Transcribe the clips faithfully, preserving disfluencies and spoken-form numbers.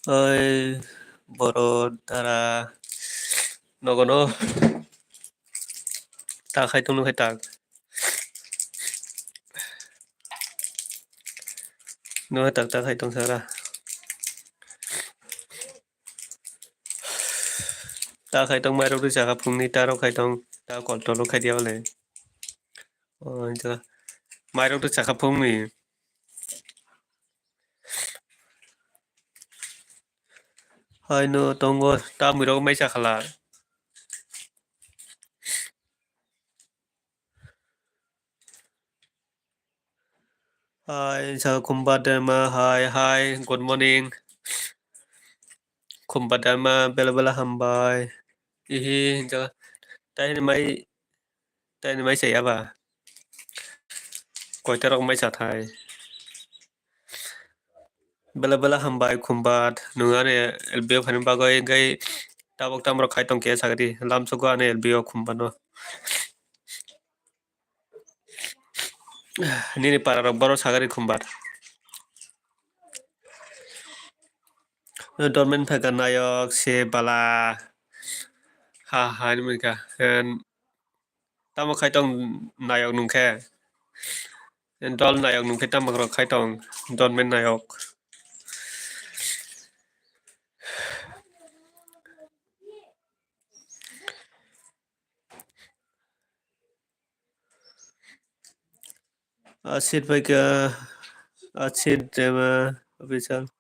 Oi, borok dara nogono ta khai tong nung khai tak. Nung khai tak ta khai tong sara. Ta khai tong mairok twi chakha phungni ta rok khai tong ta kol tolo khai dia le. O, mairok twi chakha phungni. Haino tongo, tamwirok mai chakhala. Hai, sa khumba dema, hai, hai, good morning. Khumba dema, bela bela hambai. Ihi, hinjak, tai mai, tai mai chaya ba. Koita rok mai chathai. Bela bela hambai khumbat, nwng ani L B o phaina bagwi, hwnkhe tabuk tamo rok khai tong khe sagadi, lamsogo ani L B o khumbat no. Nini para rok boro sagadi khumbat. Dormen phaikha nayok se bala. Ha ha, hinwi mankha. Tamo khai tong nayok nungkhe? Dol nayok nungkhe tamo rok khai tong? Dormen nayok. Asit bai khe, asit dema official.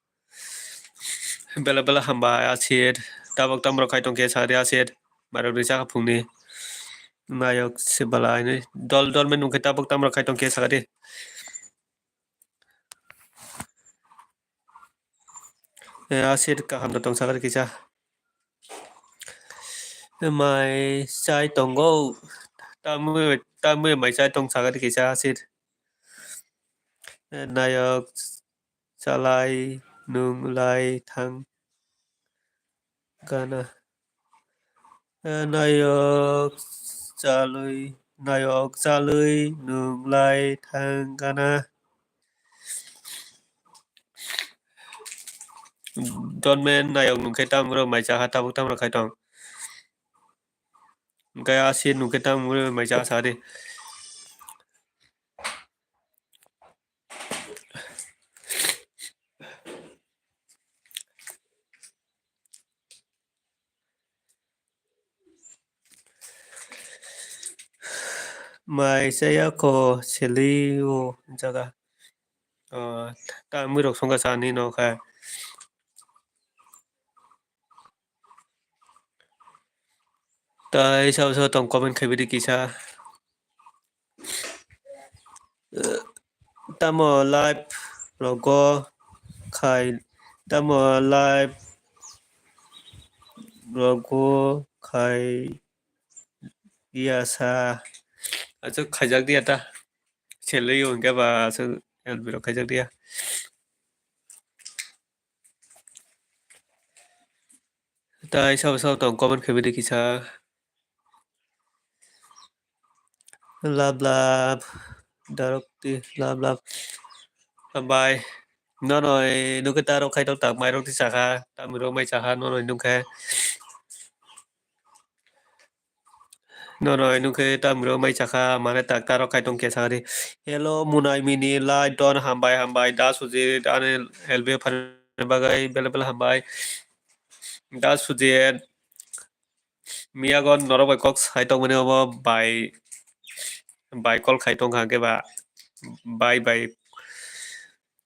Bela bela hambai asit. Tabok tamo rok khai tong khe sari asit. Mairok ni chakha phungni. Nayok se bala hinwi. Dol dol men nungkhe tabok tamo rok khai tong khe sakadi. Eh, asit kaham da tong sakadi kisa. Mai chai tongo. Tamwi, tamwi mai chai tong sakadi kisa asit. Eh, nayok chalai nung lai thang gana. Eh, nayok chalwi, nayok chalwi nung lai thang gana. Dormen nayok nungkhe tamro mai chakha tabuk tamro khai tong. Hwnkhe asit nungkhe tamro mai chakha sadi. Mai chaya kho selio jaga. O, ta mwirok songkha sani nokha. Tai sao sao tong comment khaibidi kisa. Tamo live rogo khai, tamo live rogo khai ya sa. Achu khaijak dia ta. Selio hwnkhe ba achu L B rok khaijak dia. Tai sao sao tong comment khaibidi kisa. Love love. Darok ti love love. Hambai. Nono nukhe ta rok khai tong tak mai rok ti chakha. Tamwi rok mai chakha nono nukhe. Nono nukhe tamwi rok mai chakha mane tak ta rok khai tong khe sakha di. Hello Munai Mini Light Don hambai hambai da Sujit ani L B phan bagwi bela bela hambai. Da Sujit. Miyagon norok bai kok sai tongmani obo bai, bai call khai tongkha hwnkhe ba bai bai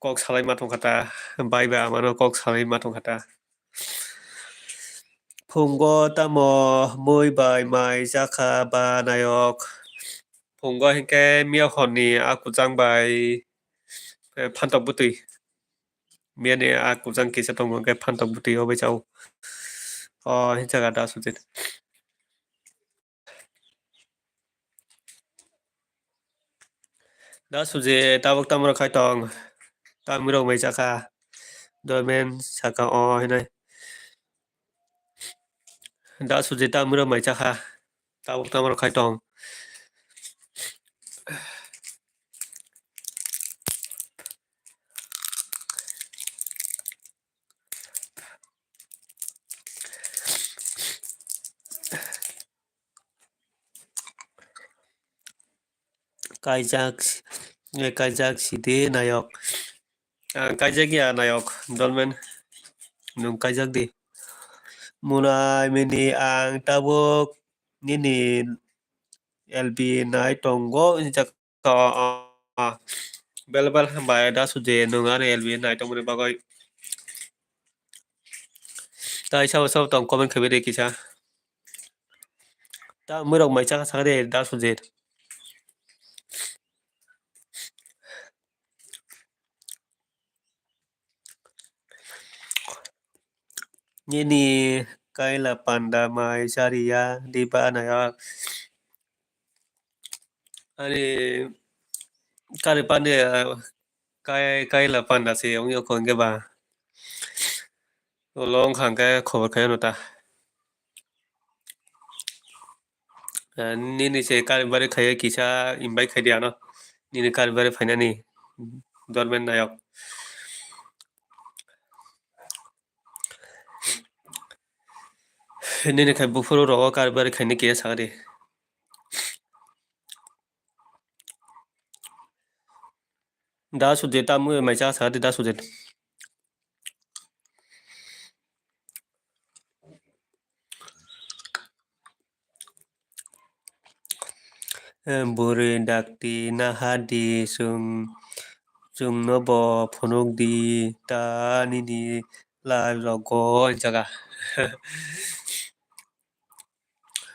kok salai ma tongkha ta, bai bai amano kok salai ma tongkha ta. Phungo tamo mui bai mai chakha ba nayok? Phungo hinkhe miyok horni a kwchang bai, eh, phantok bwtwi. Biyani a kwchang kisa tongo, hwnkhe phantok bwtwi obai chao. O, hinsa ga da Sujit. Da Sujit, tabuk tamo rok khai tong? Tamwi rok mai chakha. Dormen saka o hinai. Da Sujit, tamwi rok mai chakha. Tabuk tamo rok khai tong? Kaijak, eh, kaijak sidi nayok. Ah, kaijak ya nayok, dolmen. Nwng kaijak di. Munai mini ang tabuk nini L B nai tongo, jak-, o, o, o. Bel bel hambai da suje nwng ani L B nai tongmani bagwi. Tai sabo sabo tong comment khaibai de kisa. Ta mwrok mai chakha sakha de da suje. Nini kaila panda mai chariya diba naya. Ani kari pande, ah, kai, kaila panda se wngya kho hwnkhe ba. Ulo wngkha hwnkhe khobor khai ano ta. Ah, nini se kari bari khaiya kisa invite khai di ano. Nini kari bari phainani dormen nayok. Nini khai buphuru rogo kari bari khaini kisa sakha di. Da suje ta mui mai cha sakha di da suje. Eh, bwrwi dakti naha di, chwng, chwngno bo phunuk di, ta nini live rogo jaga.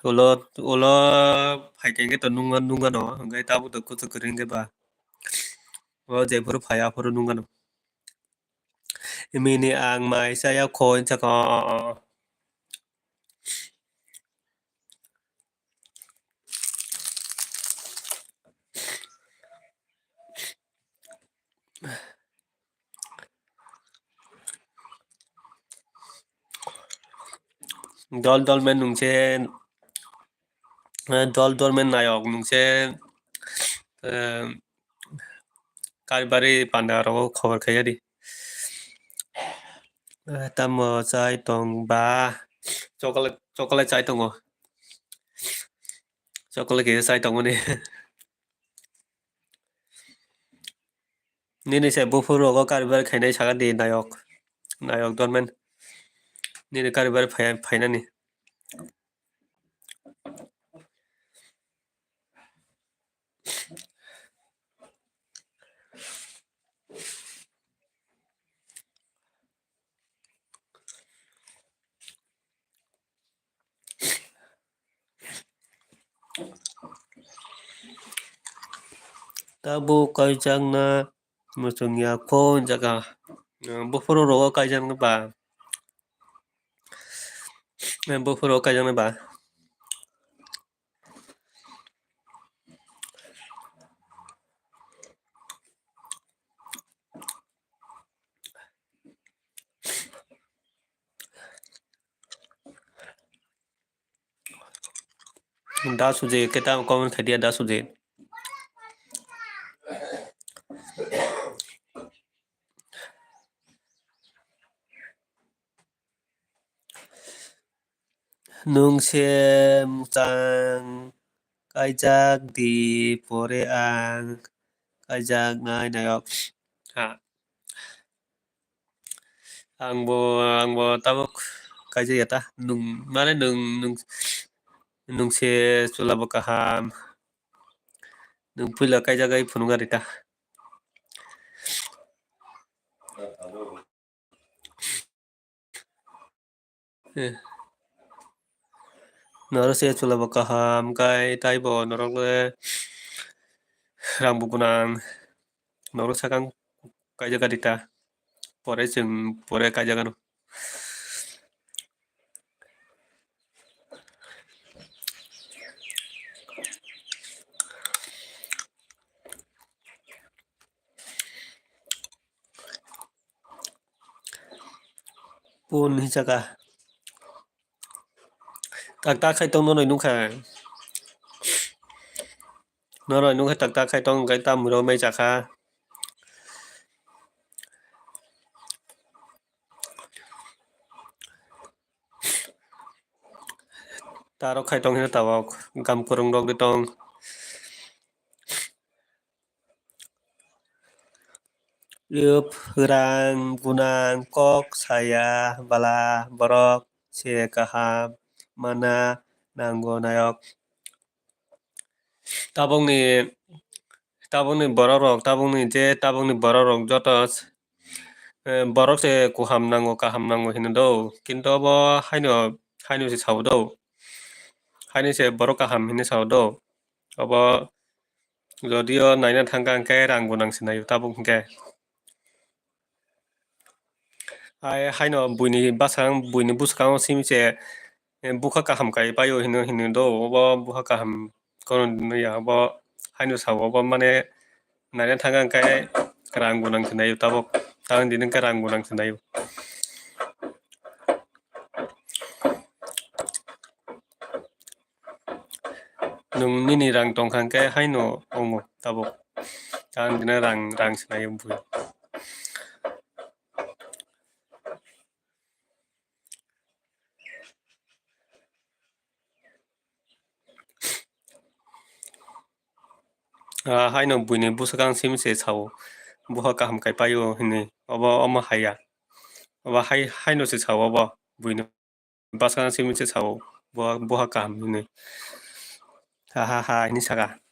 Ulo, ulo phaikhe hwnkhe to nungma, nungmano, hwnkhe tabuk to kuchuk kwrwi hwnkhe ba. O jephuru phai aphuru nungmano. Mini ang mai chaya kho, hwnsa kho. Dol dol men nungse, eh, dol dol men nayok nungse, eh, Karibari panda rogo khobor khaiya di. Eh, tamo chai tong ba? Chocolate, chocolate chai tongo. Chocolate khe chai tongmani. Nini se buphuru rogo Karibari khainai sakha di nayok. Nayok dormen. Nini Karibari phai-, phainani. Tabuk kaijakna muchungya kho hwnjakha. Buphuru rogo kaijaknai ba. Buphuru rogo kaijaknai ba. Da suje, khe tamo comment khai dia, da suje. Nwng se mwchang kaijak di, pore ang kaijaknai nayok. Ha. Angbo, angbo tabuk kaijak ya ta. Nwng, mane nwng, nwng, nwng se chwla bo kaham. Nwng puila kaijak ai phunuk ari ta. Eh. Norok se chwla bo kaham kai taibo norok le rang bo gwnang. Norok sakang kaijak ari ta. Pore chwng pore kaijak ano. Pun hisaka. Tak tak khai tong noroi nukha. Noroi nukha tak tak khai tong kai ta muro mai chakha. Taro khai tong hino tabok gam kwrwng rok de tong. Yop, rang gunang, kok saya, bala, borok, se kaham, mana, nango, nayok. Tabukni, tabukni borok rok, tabukni je tabukni borok rok joto, eh, borok se kuham nango, kaham nango hino do. Kintu obo haino, haino se sao do. Haino se borok kaham hino sao do. Obo jodio naina thangkha hwnkhe rang gunang se naio tabuk hwnkhe. Ai haino buini bwskango, buini bwskango simi se, eh, bukha kaham kai paio hino, hino do, obo bukha kaham kono ya, obo haino sao, obo mane naina thangkha hwnkhe rang gunang se naio tabuk, tang dini hwnkhe rang gunang se naio. Nwng nini rang tongkha hwnkhe haino wngo tabuk. Ang dina rang, rang se naio bui. Ah, haino buini bwswkang simi se sao, buha kaham kai paio hinwi, obo omo haiya. Obo hai, haino se sao obo buino. Bwskang simi se sao, bo, boha kaham hinwi. Ha, ha, ha, hinwi saka.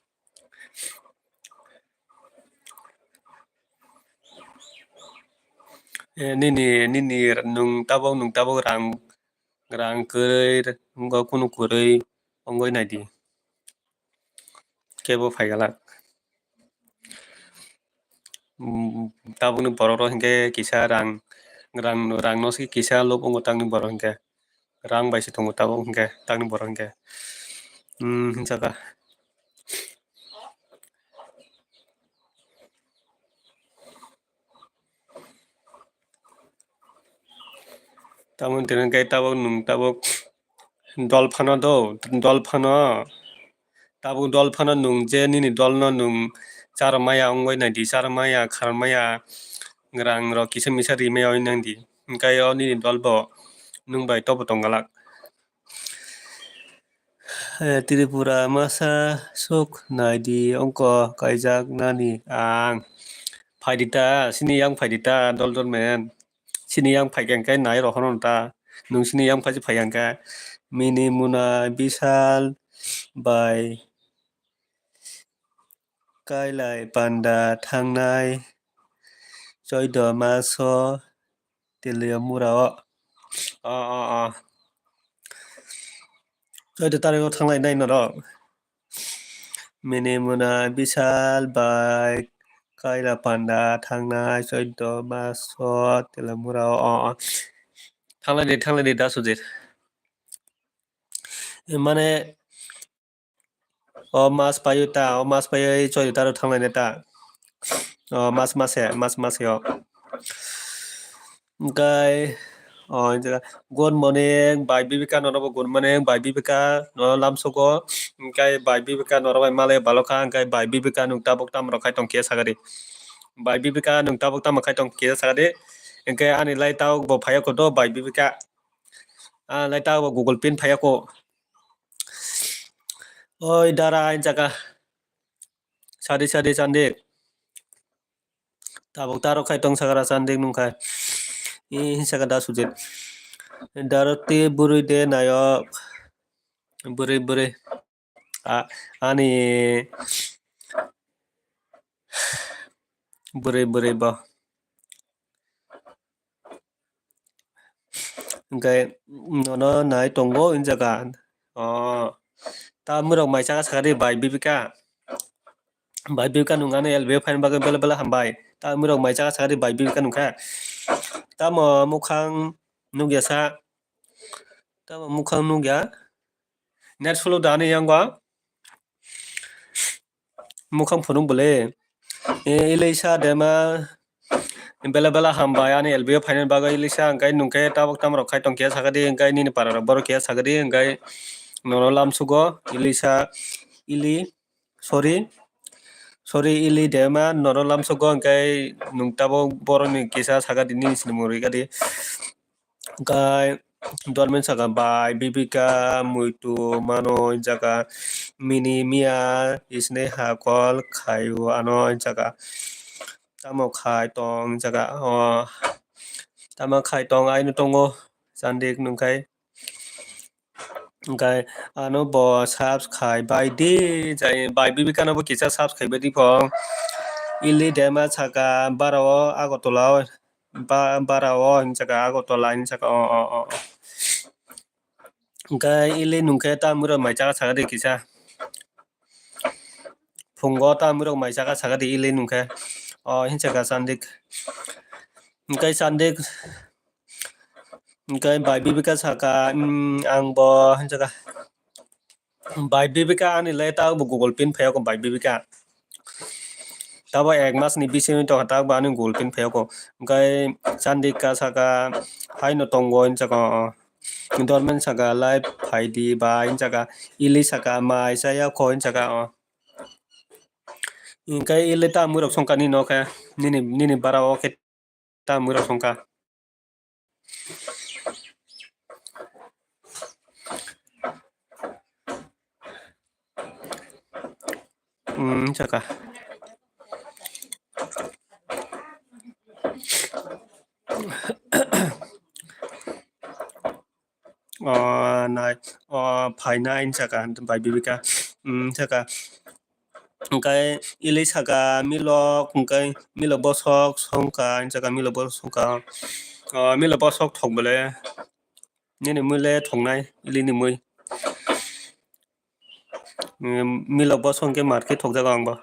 Eh, nini, nini nwng tabuk, nwng tabuk rang, rang kwrwi, wngkha kunu kwrwi, wngwi naidi. Kebo phaigalak. Mm, tabukni borok rok hinkhe kisa rang, rang, rang no se kisa lob wngo tangni borok hinkhe. Rang bai se tongo tabuk hinkhe tangni borok hinkhe. Mm, hinsaka. Tabuk tini khe tabuk nwng tabuk dol phano do, dol phano. Tabuk dol phano nwng je nini dol no nwng charwmaya wngwi nai di, charwmaya, kharmaya, rang rok kisa misa rimaya wngwi nang di. Hwnkhe o nini dol bo nwng bai tobo tong galak. Eh, Tripura masa suk nai di, ongko kaijak nani ang. Phai di ta, sini yang phai di ta, dol dol men. Sini yang phai khe nai rw hono ta. Nwng sini yang phai phai yang khe. Mini muna bisal bai kailai panda thangnai choido maso Telia mura o. O, o, o. Choido tarik o thanglai nai norok. Mini muna bisal bai kaila panda thangnai choido maso Telia mura o. O, o. Thanglai di, thanglai di, da Sujit. Mane, o mas paio ta, o mas paio choido tarik o thanglai nai ta. O mas mase, mas mase o. Hwnkhe, o, good morning, bai Bibika, nono bo good morning, bai Bibika, nono lamsogo, hwnkhe bai Bibika, norok bai malai balokha, hwnkhe bai Bibika, nwng tabuk tamo rok khai tong khe sakadi. Bai Bibika, nwng tabuk tamo khai tong khe sakadi, hwnkhe ani lai tabuk bo phaiya koto, bai Bibika, ah, lai tabuk bo Google Pin phaiya ko. Oi, dara, ang jaga. Sadi, sadi, sandi. Tabuk taro khai tong sakara sandi nungkha. I, saka da Sujit. Daro ti bwrwi de nayok. Bwrwi, bwrwi. A, ani bwrwi, bwrwi bo. Hwnkhe nono nai tongo, wng jaga. O, ta mwrok mai chaka sakadi, bai Bibika. Bai Bibika nung ano L B O phaina bagwi bela bela hambai. Ta mwrok mai chaka sakadi, bai Bibika nungkha. Tamo mukhang nukya sa. Tamo mukhang nukya. Net slow da ani yango. Mukhang phunuk bole. E, Elisa Dema bela bela hambai ani L B O phainani bagwi. Elisa, hwnkhe nwng khe tabuk tamo rok khai tong khe sakadi, hwnkhe nini para rok borok khe sakadi, hwnkhe nono lamsugo Elisa, Ili, sorry, sorry, Ili Dema nono lamsugo, hwnkhe nwng tabuk borokni kisa sakadi, nini sinimung rwikadi. Hwnkhe dormen saka bai Bibika muitu mano jaga mini miya isne ha call khaio ano jaga. tamo khai tong jaga o, tamo khai tong aino tongo Chandik nungkhai. Hwnkhe ano bo subs khai bai di, jai bai bibikano bo kisa subs khai bai di phong. Ili dema saka bara o Agartala o, ba-, bara o hinwi saka Agartala hinwi saka o, o, o. Hwnkhe ili nungkhe tamwirok mai chaka saka di kisa. Phungo tamwirok mai chaka saka di ili nungkhe. O hinwi saka Chandik. Hwnkhe Chandik. Hwnkhe bai bibika saka, mm, ang bo hinwi saka. Bai bibika ani le ta bo Google Pin phai ko bai bibika. Tabo ek mas ni bisingo tongkha, tabo ani Google Pin phai ko. Hwnkhe Chandika saka, haino tongo hinwi saka o. Dormen saka, live phai di bai hinwi saka, ili saka, mai chaya kho hinwi saka o. Hwnkhe ili tamwirok songkha nini nokhe, nini, nini bara o khe tamwirok songkha. Hmm, saka. O, nai, o, phainai saka, bai bibika, hmm, saka. Hwnkhe ili saka milok, hwnkhe milok bosok songkha, hinwi saka milok bosok songkha. O, milok bosok thok bole. Nini mui le thoknai, ili ni mui. Em, milok bosong khe mar khe thokjago ang bo.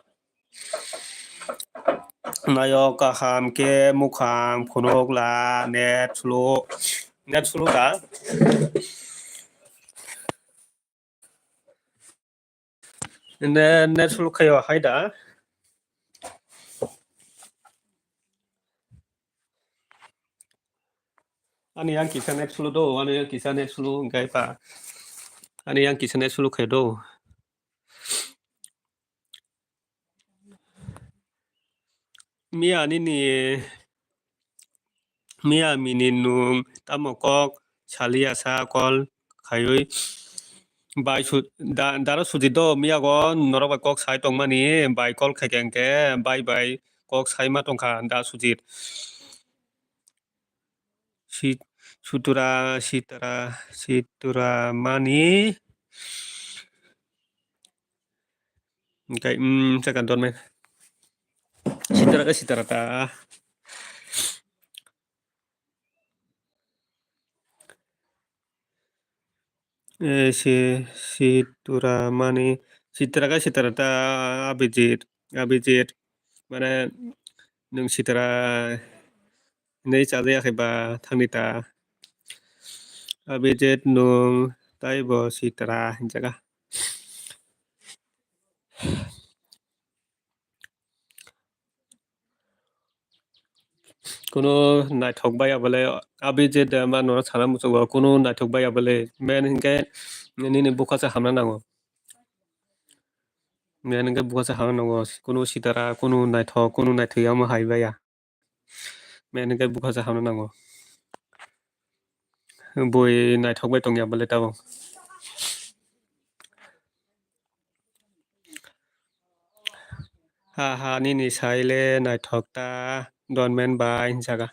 Nayok kaham khe mukhang phunuk la net slow, net slow da. Ne, net slow khayo hai da. Ani yang kisa net slow do, ani yang kisa net slow hwnkhe pa. Ani yang kisa net slow khayo do. Miya nini, miya mini nung tamo kok saliya sa call khaiwi bai su-, da-, dara suji do miya go norok bai kok sai tongmani bai call khaikha hwnkhe bai bai kok sai ma tongkha da sujit. Si-, sutura, sitara, situra mani. Hwnkhe, mm, saka dormen. Sitara khe sitara ta. Eh, si, situra mani. Sitara khe sitara ta Abhijit. Abhijit. Mane, nwng sitara hinwi chajakya khe ba thangni ta. Abhijit nwng taibo sitara hinjaga. Kunu naithok bai abole Abhijit ma norok sana muchungo kunu naithok bai abole men hinkhe nini bukha se hamna nango. Men hinkhe bukha se hamna nango kunu sitara kunu naithok kunu naithok yama hai baya. Men hinkhe bukha se hamna nango. Bui naithok bai tongya bole tabuk. Ha ha nini sai le naithok ta dormen bai hinjaga.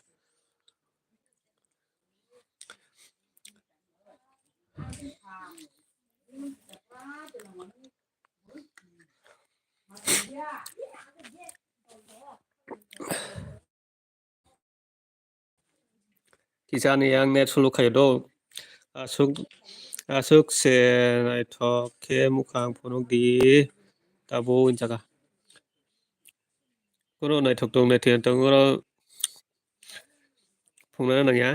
Kisa ni yang net slow khayo do. Aswk, aswk se naithok khe mukhang phunuk di tabuk hinjaga. Oro naithok tong naithok tong oro phunukna nangya.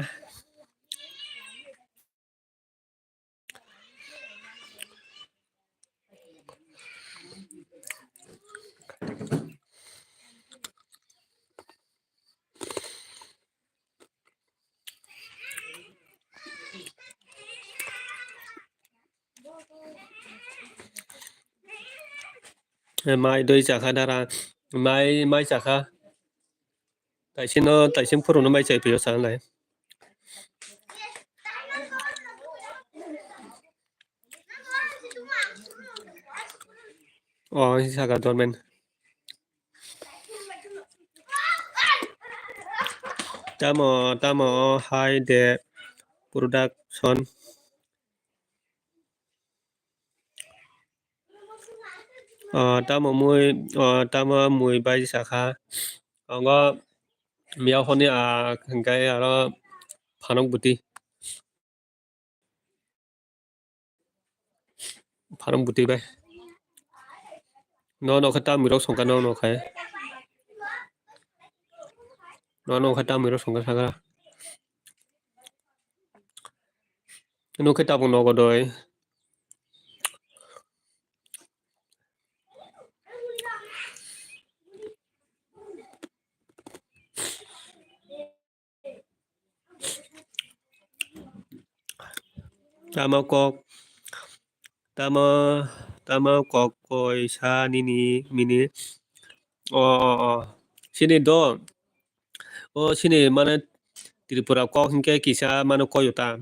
Mai doi chakha dara, mai, mai chakha. Taisino, taising phuru no mai chai pio sanai. O, saka dormen. Tamo, tamo hai de production. O, tamo mui, o, tamo mui bai sakha. Ongo miya honi a, hingke aro phanok buti. Pharang bwtwi bai. No, no, khe tamwi rok songkha, no, no, khe. No, no, khe tamwi rok songkha, sakha. No, khe tabuk nogo doi. Tamo kok, tamo, tamo kok koi sa nini mini. O, o, o. Sini do. O, sini mane Tripura kok hinkhe kisa mane koyota.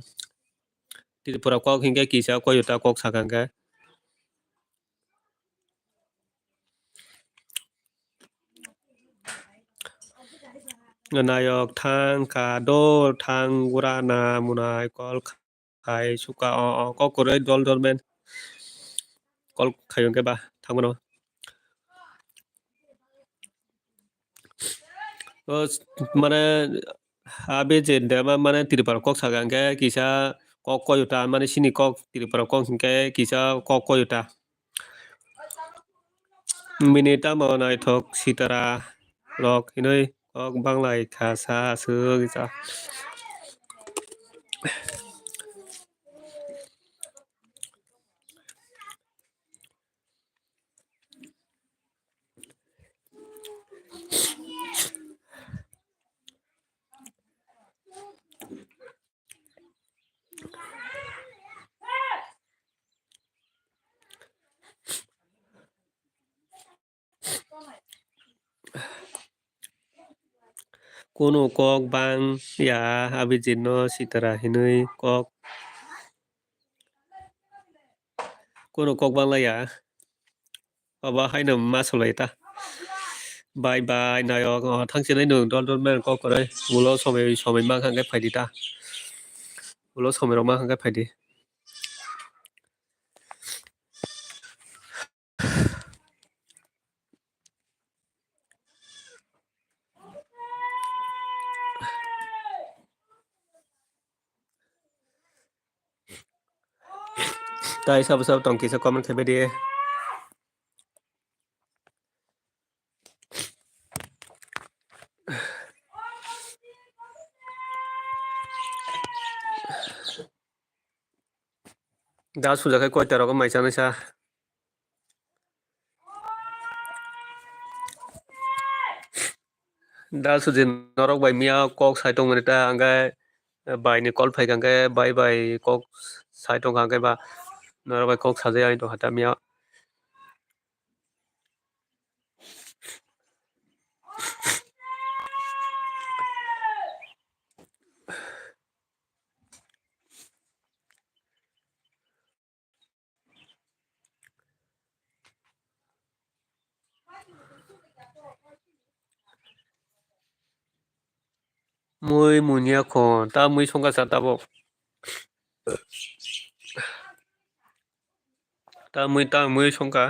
Tripura kok hinkhe kisa koyota kok sakha hinkhe. Nayok thang ka do thang gura na munai kol khai suka o, o, kok kwrwi dol dol men kol khayo khe ba thangmano. O, mane abi je dema mane Tripura kok saka hinkhe kisa kok koyota mane sini kok Tripura kok hinkhe kisa kok koyota. Bini tamo naithok sitara rok hinwi kok banglai kha sa aswk ja. Kunu kok bang ya, Abhijit no sitara hinwi kok. Kunu kok bang laya. Abo haino ma solai ta. Bye bye, nayok, o, thangsinai nwng dol dol men kok kwrwi. Ulo somoi, somoi mankha hwnkhe phaidi ta. Ulo somoi rok mankha hwnkhe phaidi. Tai sabo sabo tong kisa comment khe bedi. Da suja khai koita rogo mai chanai sa. Da suji norok bai miya kok sai tongmani ta hwnkhe bai ni call phaikha hwnkhe bai bai kok sai tongkha hwnkhe ba norok bai kok sajai ai tongkha ta miya. Mui munya kho, ta mui songkha sa tabuk. Ta mui, ta mui songkha.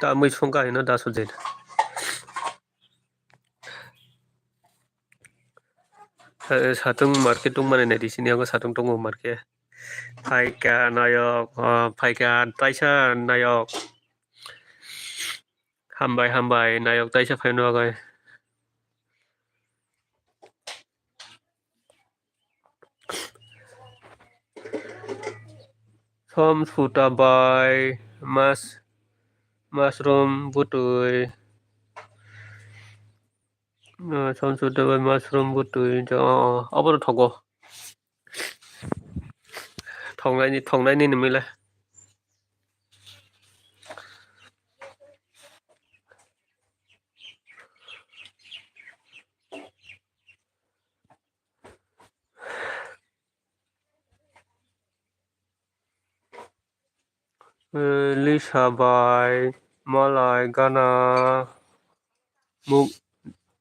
Ta mui songkha hino da sujin. Eh, satung market tongmani naidi sini, abo satung tongo market. Phaikha nayok, oh, phaikha taisa nayok. Hambai, hambai, nayok taisa phaino agai. Som suta bai mas, mushroom butui. Ah, som suta bai mushroom butui. Oh, abo no thogo. Thongnaini, thongnaini ni mile. Eh, Lisa bai malai gana mu-,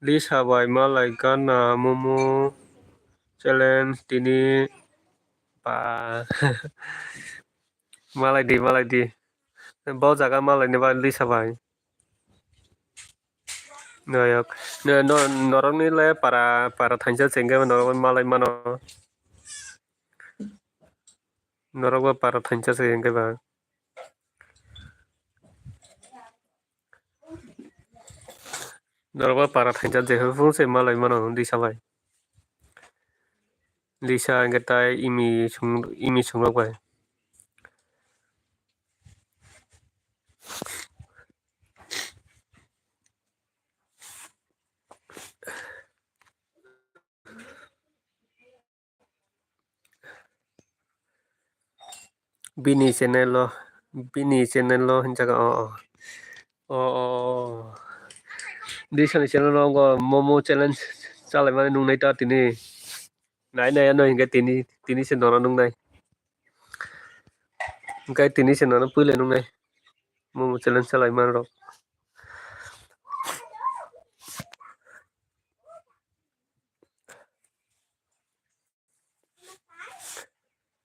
Lisa bai malai gana momo challenge tini ba malai di, malai di. Bo jaga malai ni ba Lisa bai. Noyok. No, no, norokni le para, para thansa se hwnkhe norok malai mano. Norok bo para thansa se hwnkhe ba. Norok bo para thansa je phung se malai mano Lisa bai. Lisa hwnkhe tai imi sung, imi sungrok bai. Bini channel o, bini channel o hinjago, o, o. O, o, o. Disani channel o wngkha momo challenge chalaimani nungnai ta tini. Nai nai ano hinkhe tini, tini se nono nungnai. Hinkhe tini se nono puila nungnai. Momo challenge chalaimani rok.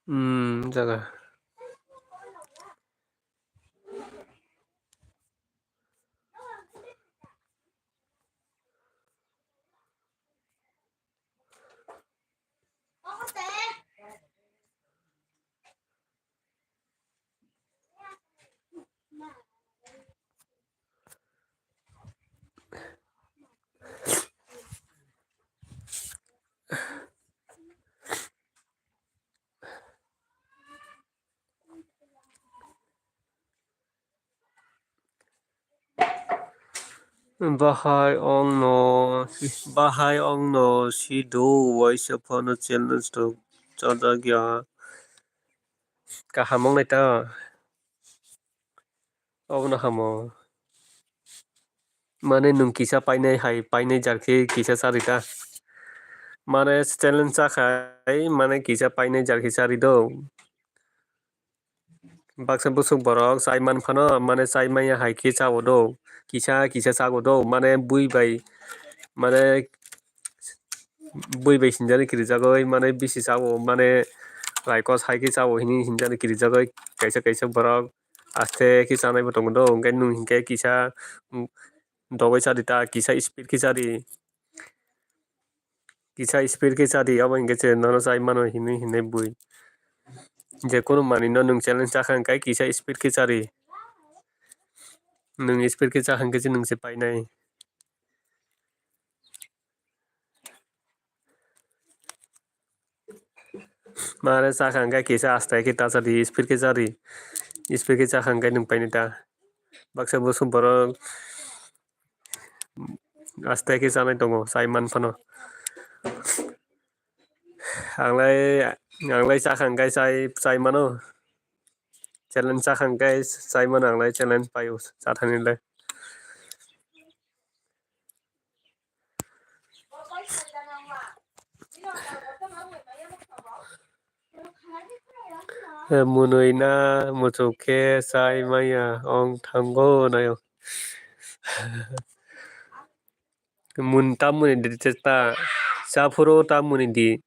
Hmm, jaga. Bahai ongno, bahai ongno sido waisa phano challenge rok chajakya. Kaham wngnai ta. Obono hamo. Mane nwng kisa painai hai, painai jar khe kisa chari ta. Mane challenge chakhai, mane kisa painai jar khe chari do. Baksa bwswk borok chai man phano, mane chai manya hai khe chao do. Kisa kisa chago do, mane bui bai, mane bui bai sinjani kirijagoi, mane bisi chao, mane raikos hai khe chao hini sinjani kirijagoi. Kaisa kaisa borok aste khe chanai bo tongo do, hwnkhe nwng hinkhe kisa, mm, dogoi chadi ta, kisa speed khe chadi. Kisa speed khe chadi, abo hinkhe se nono chai mano hinwi hinwi bui. Je kunu manwino nwng challenge chakha hinkhe kisa speed khe chari. Nwng speed khe chakha hinkhe se nwng se painai. Mare chakha hinkhe kisa aste khe ta chadi, speed khe chadi. Speed khe chakha hinkhe nwng painai ta. Baksa bwswk borok aste khe chanai tongo, chai man phano. Anglai, anglai chakha hinkhe chai, chai mano. Challenge chakha hinkhe chai mano anglai challenge paio chathani le. Mwnwi na muchuk khe chai maya ong thango nayo. Mun ta muni di ta, chaphuru ta muni di.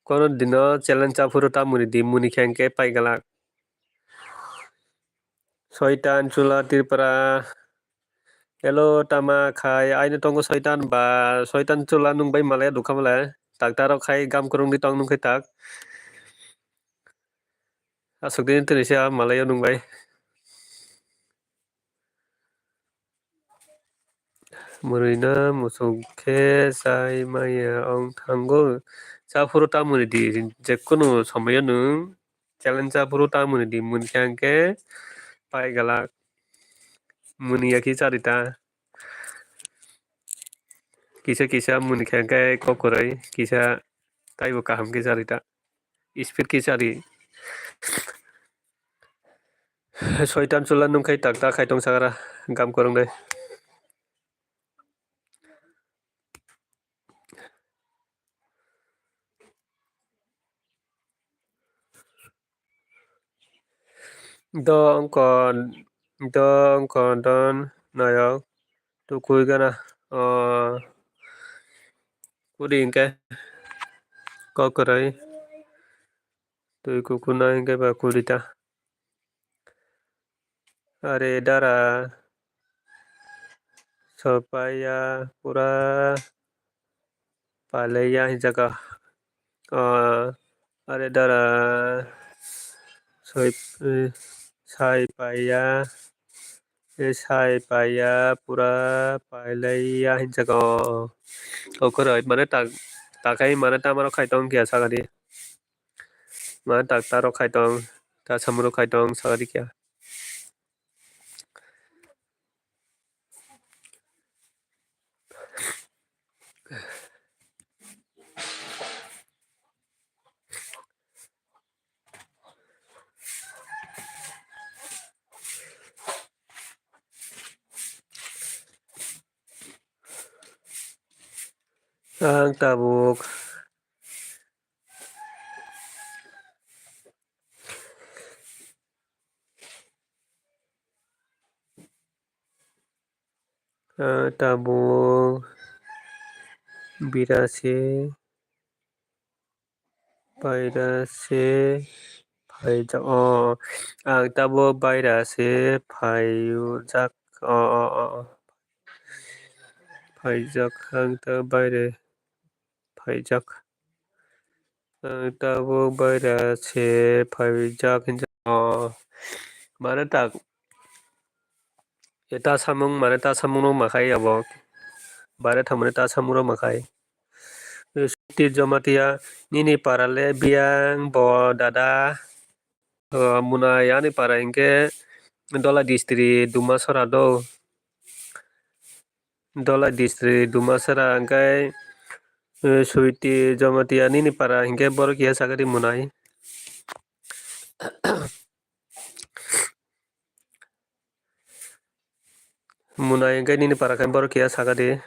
Kono dino challenge chaphuru ta muni di, muni khe hinkhe pai glak. Soitan Chula Tripura. Hello, tama khai, aino tongo soitan ba, soitan chula nwng bai malaya dukha malaya. Doctor rok khai gam kwrwngwi tong nwng khe tak. Aswk dini tini se a malaya nwng bai. Mwnwi na muchuk khe chai maya ong thango. Chaphuru ta muni di, jekunu somoyo nwng challenge chaphuru ta muni di, muni khe hinkhe pai glak. Muni ya khe chari ta. Kisa kisa muni khe hinkhe kok kwrwi, kisa taibo kaham khe chari ta. Speed khe chari. Soitan chula nwng khai tak ta khai tong sakara gam kwrwng de. Do wngkha, do wngkha, do noyok, tukui gana, o, kuri hwnkhe, kok kwrwi, twi kukunai hwnkhe ba kuri ta. Are dara, sopaiya, pura, palaiya hinjaka. Ah, are dara soi, eh, sai paiya, eh, sai paiya pura pailaiya hinjaka. O, o khoroi mane tak, takhai mane tamaro khai tong kya sakadi. Mane tak taro khai tong, ta samuro khai tong sakadi kya. Ang tabuk. Ah, tabuk bira se, paira se, phaijak. Oh, ang tabuk baira se, phaijak. Oh, oh, oh, oh. Phaijak, ang tabuk baire. Phaijak. Ang tabuk baira se phaijak hinjak. Oh, mane tak. E ta samung, mane ta samung rok makhai abo. Baire thangmani ta samung rok makhai. Suti Jamatia nini para le biyang bo dada. O, mwnai ani para hinkhe Dholai district Dumasora do. Dholai district Dumasora hwnkhe, eh, Suiti Jamatia nini para hinkhe borok ya sakari mwnai. Mwnai hinkhe nini para khe borok ya sakari.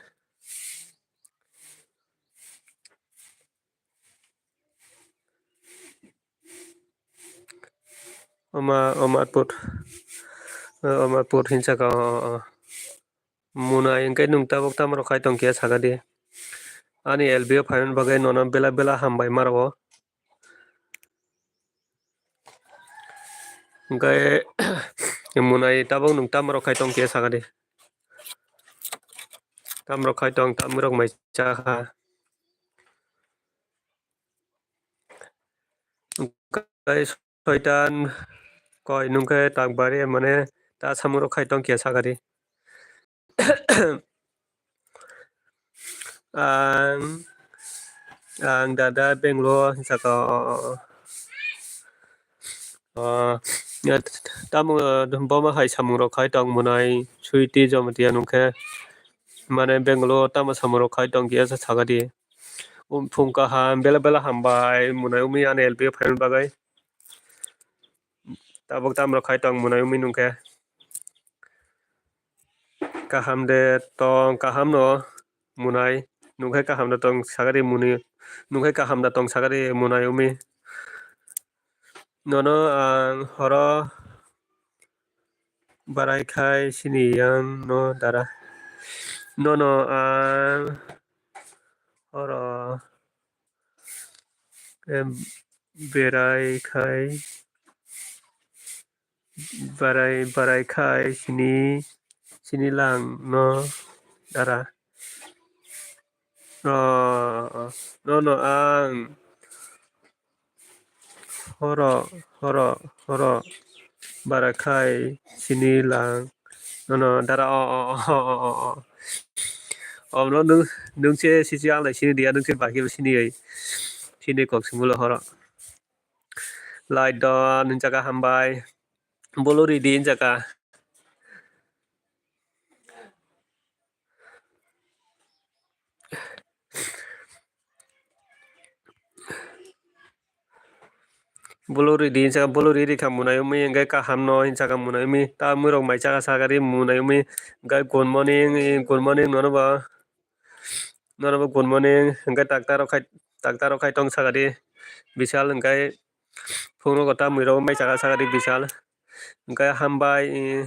Oma, Omarpur. O, Omarpur hinsa ka, o, o, o. Mwnai hinkhe nwng tabuk tamo rok khai tong khe sakadi. Ani L B o phaimani bagwi nono bela bela hambai ma rwo. Hinkhe mwnai tabuk nwng tamo rok khai tong khe sakadi. Tamo rok khai tong, tamo rok mai cha kha. Hinkhe soitan koi nwngkhe takbari mane ta samung rok khai tong khe sakadi. Ang, ang dada Bangalore saka, o, o, o. O, ya, tamo, o, bomo hai samung rok khai tong mwnai Suiti Jamatia nwngkhe mane Bangalore tamo samung rok khai tong khe sakadi. Um, phung kaham, bela bela hambai, mwnai umi ani L B o phaimani bagwi. Tabuk tamo rok khai tong mwnai umi nwngkhe. Kaham de tong, kaham no mwnai, nwngkhe kaham da tong sakadi mwnwi, nwngkhe kaham da tong sakadi mwnai umi. Nono ang horo barai khai sini yang no dara. Nono ang horo, em, berai khai, barai, barai khai sini, sini lang no dara. No, nono ang horo, horo, horo, bara khai sini lang. Nono dara, o, o. O, no, nwng, nwng se sisi ang lai sini dia, nwng se baki sini ai. Sini kok simulo horo. Light don, nwng jaga hambai. Bolo ridi jaga. Bolo ridi hinsa, bolo ridi kha mwnai umi, hinkhe kaham no hinsa kha mwnai umi, ta mui rok mai chaka sakari mwnai umi, hinkhe good morning, good morning nono bo, nono bo good morning, hinkhe doctor rok khai, doctor rok khai tong sakari, Bishal hinkhe phone rok ta mui rok mai chaka sakari Bishal. Hwnkhe hambai, eh,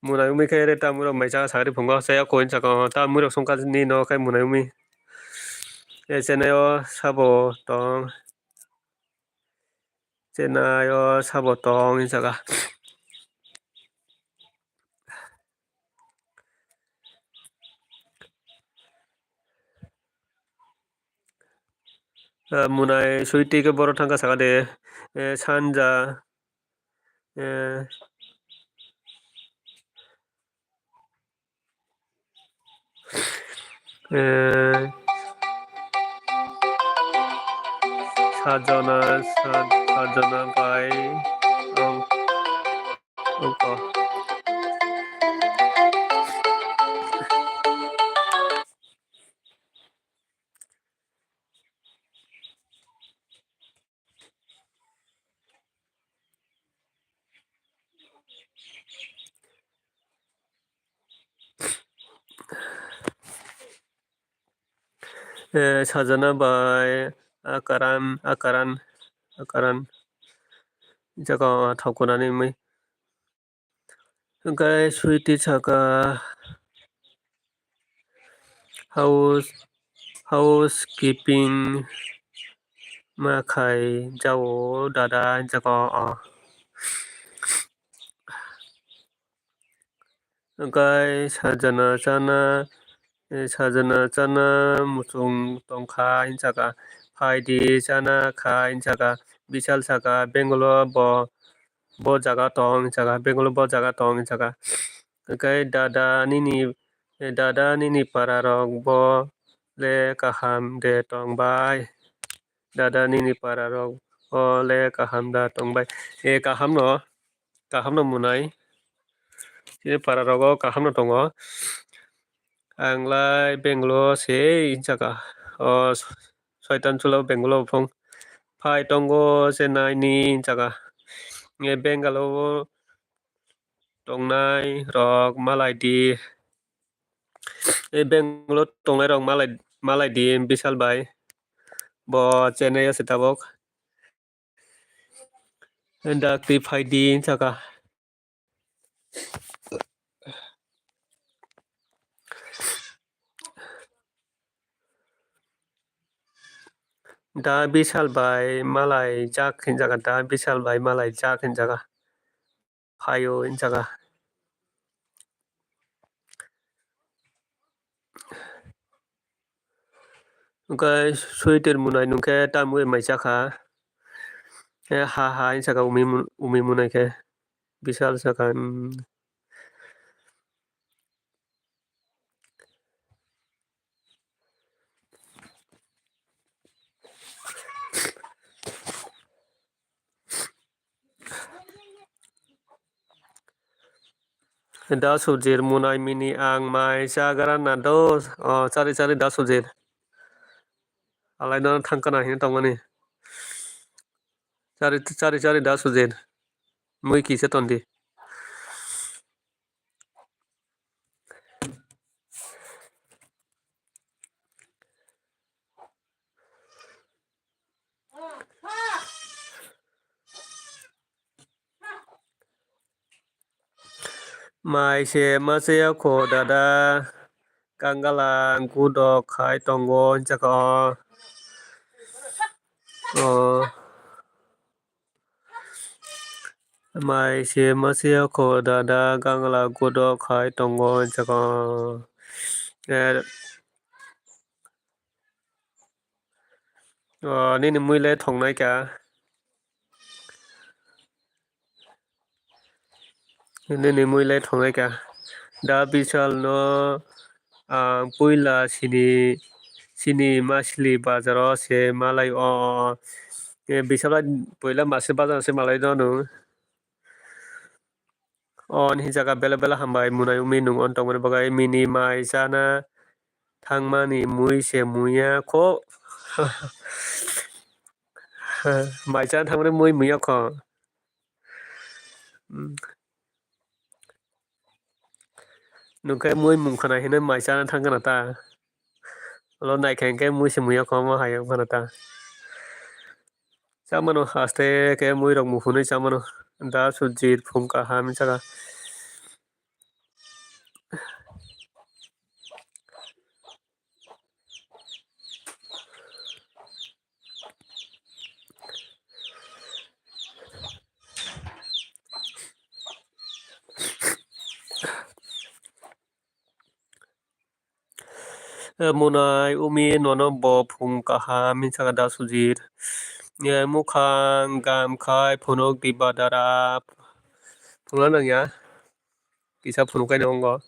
munai wngwi khe re tamwi rok mai cha sakri phungo chaya koi saka o tamwi rok songkha nini no khe munai wngwi. Eh, chenai o sabo tong. Chenai o sabo tong hinwi saka. Eh, munai sweetie khe borok thangkha saka de, eh, sanja, eh, eh, sajona, sa-, sajona bai, oh, oh, oh. Eh, sajana bai akaran, akaran, akaran. Jaga thok kunani mui. Hwnkhe sweetie saka, house, housekeeping ma khai jao dada, hinjak o, o. Hwnkhe sajana chana, sajana chana muchung tongkha, hinjaka phaidi chana kha, hinjaka Bishal saka, Bangalore bo. Bo jaga tong, hinjaka Bangalore bo jaga tong, hinjaka. Hwnkhe dada nini, dada nini para rok bo le kaham de tong bai. Dada nini para rok bo le kaham da tong bai. E kaham no, kaham no munai. Chini para rogo kaham no tongo. Ang lai Bangalore se hinjaka. O soitan chwla Bangalore phung phai tongo Chennai ni hinjaka. E Bangalore tongnai rok malai di. E Bangalore tongnai rok malai, malai di Bishal bai. Bo Chennai o se tabok. Dakti phaidi hinjaka. Da Bishal bai malai jak hinjaka, da Bishal bai malai jak hinjaka. Phaio hinjaka. Hwnkhe sweetie munai nungkhe tamwi mai chakha. Eh, ha ha hinjaka umi mun-, umi munai khe. Bishal saka, mm. Da sujir munai mini ang mai chagra na do. O, chari chari da sujir. Alai no thangkana hino tongmani. Chari chari chari da sujir. Mui kisa tondi. Mai se ma se ya kho dada, kangala gudok khai tongo hinjaka o. O. Mai se ma se ya kho dada, kangala gudok khai tongo hinjaka o. Eh, O, nini mui le thongnai kha. Nini mui le thongnai kha. Da Bishal no ang puila sini, sini masli bazar o se malai o. E, Bishal bai puila masli bazar o se malai do nung. O, ni jaga bela bela hambai munai umi nung on tongmani bagwi mini mai chana thangmani mui se muya kho. Mai chana thangmani mui muya kho. Hmm. Nungkhe mui mung khana hinwi mai chana thang khana ta. Ulo naikha hinkhe mui se muya kho omo hai wng khana ta. Chamano haste khe muirok muphunwi chamano. Da Sujit phung kaham saka. Eh, Munai, Umi, nono bo phung kaham, hinwi saka Da Sujit. Eh, mukhang, gam khai, phunuk, diba, dara. Phunukna nangya. Kisa phunuk kaino wngo.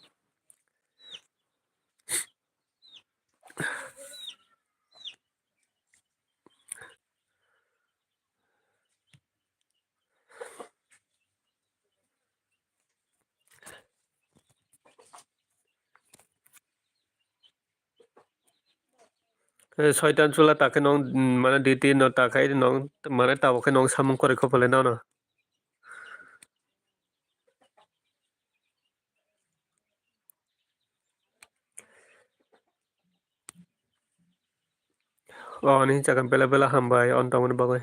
Eh, soitan chula ta khe nong, mm, mane duty no ta khai nong, mane tabuk khe nong samung kwrwi kho phalwi nono. O, ani chakha bela bela hambai, on tongmani bagwi.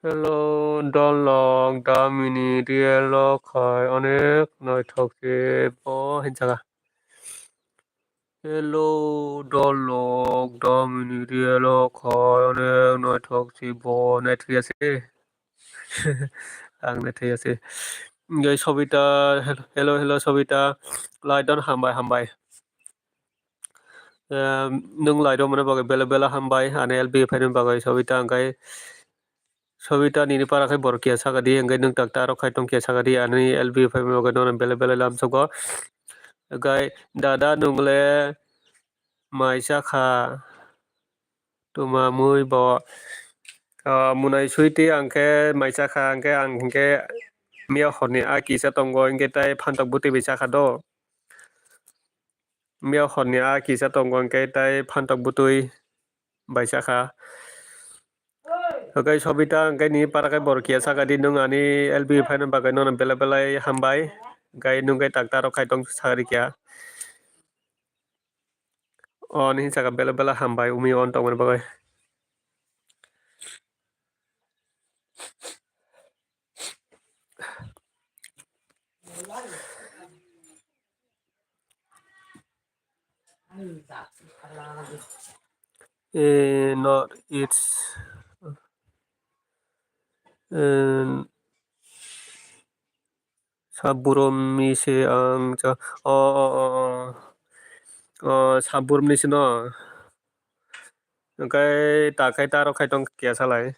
Hello, Dolok, damini real o khai onek naithok se bo hinjaka. Hello, Dolok, damini real o khai onek naithok se bo naithok ya se. Ang naithok ya se. Enke Sobita, hello, hello, Sobita. Lai don hambai, hambai. Em, nwng lai rw mani bagwi bela bela hambai, ani L B phaini bagwi Sobita, hwnkhe Sobita nini para khai borok kiya saka di, hwnkhe nwng takta aro khai tong kiya saka di, ani L B phaini bagwi nono bela bela lamsogo. Hwnkhe dada nwng le mai cha kha, tuma mui bo, ah, Munai Sweety ang khe mai cha kha, hwnkhe ang hwnkhe miya horni a kisa tongo, hwnkhe tai phantok bwtwi bai cha kha do. Miya horni a kisa tongo, hwnkhe tai phantok bwtwi bai cha kha. Hwnkhe Sobita, hwnkhe nini para khai borok kiya saka di, nwng ani L B phaina bagwi nono belai belai hambai. Hwnkhe nwng khe takta rok khai tong saka di kiya. O, nini saka belai belai hambai, umi on tongmani bagwi. Eh, not it's, eh, Saburum ni se ang cha-, o, o, o, o. O, Saburum ni se no. Hwnkhe ta khai ta rok khai tong kiya salai.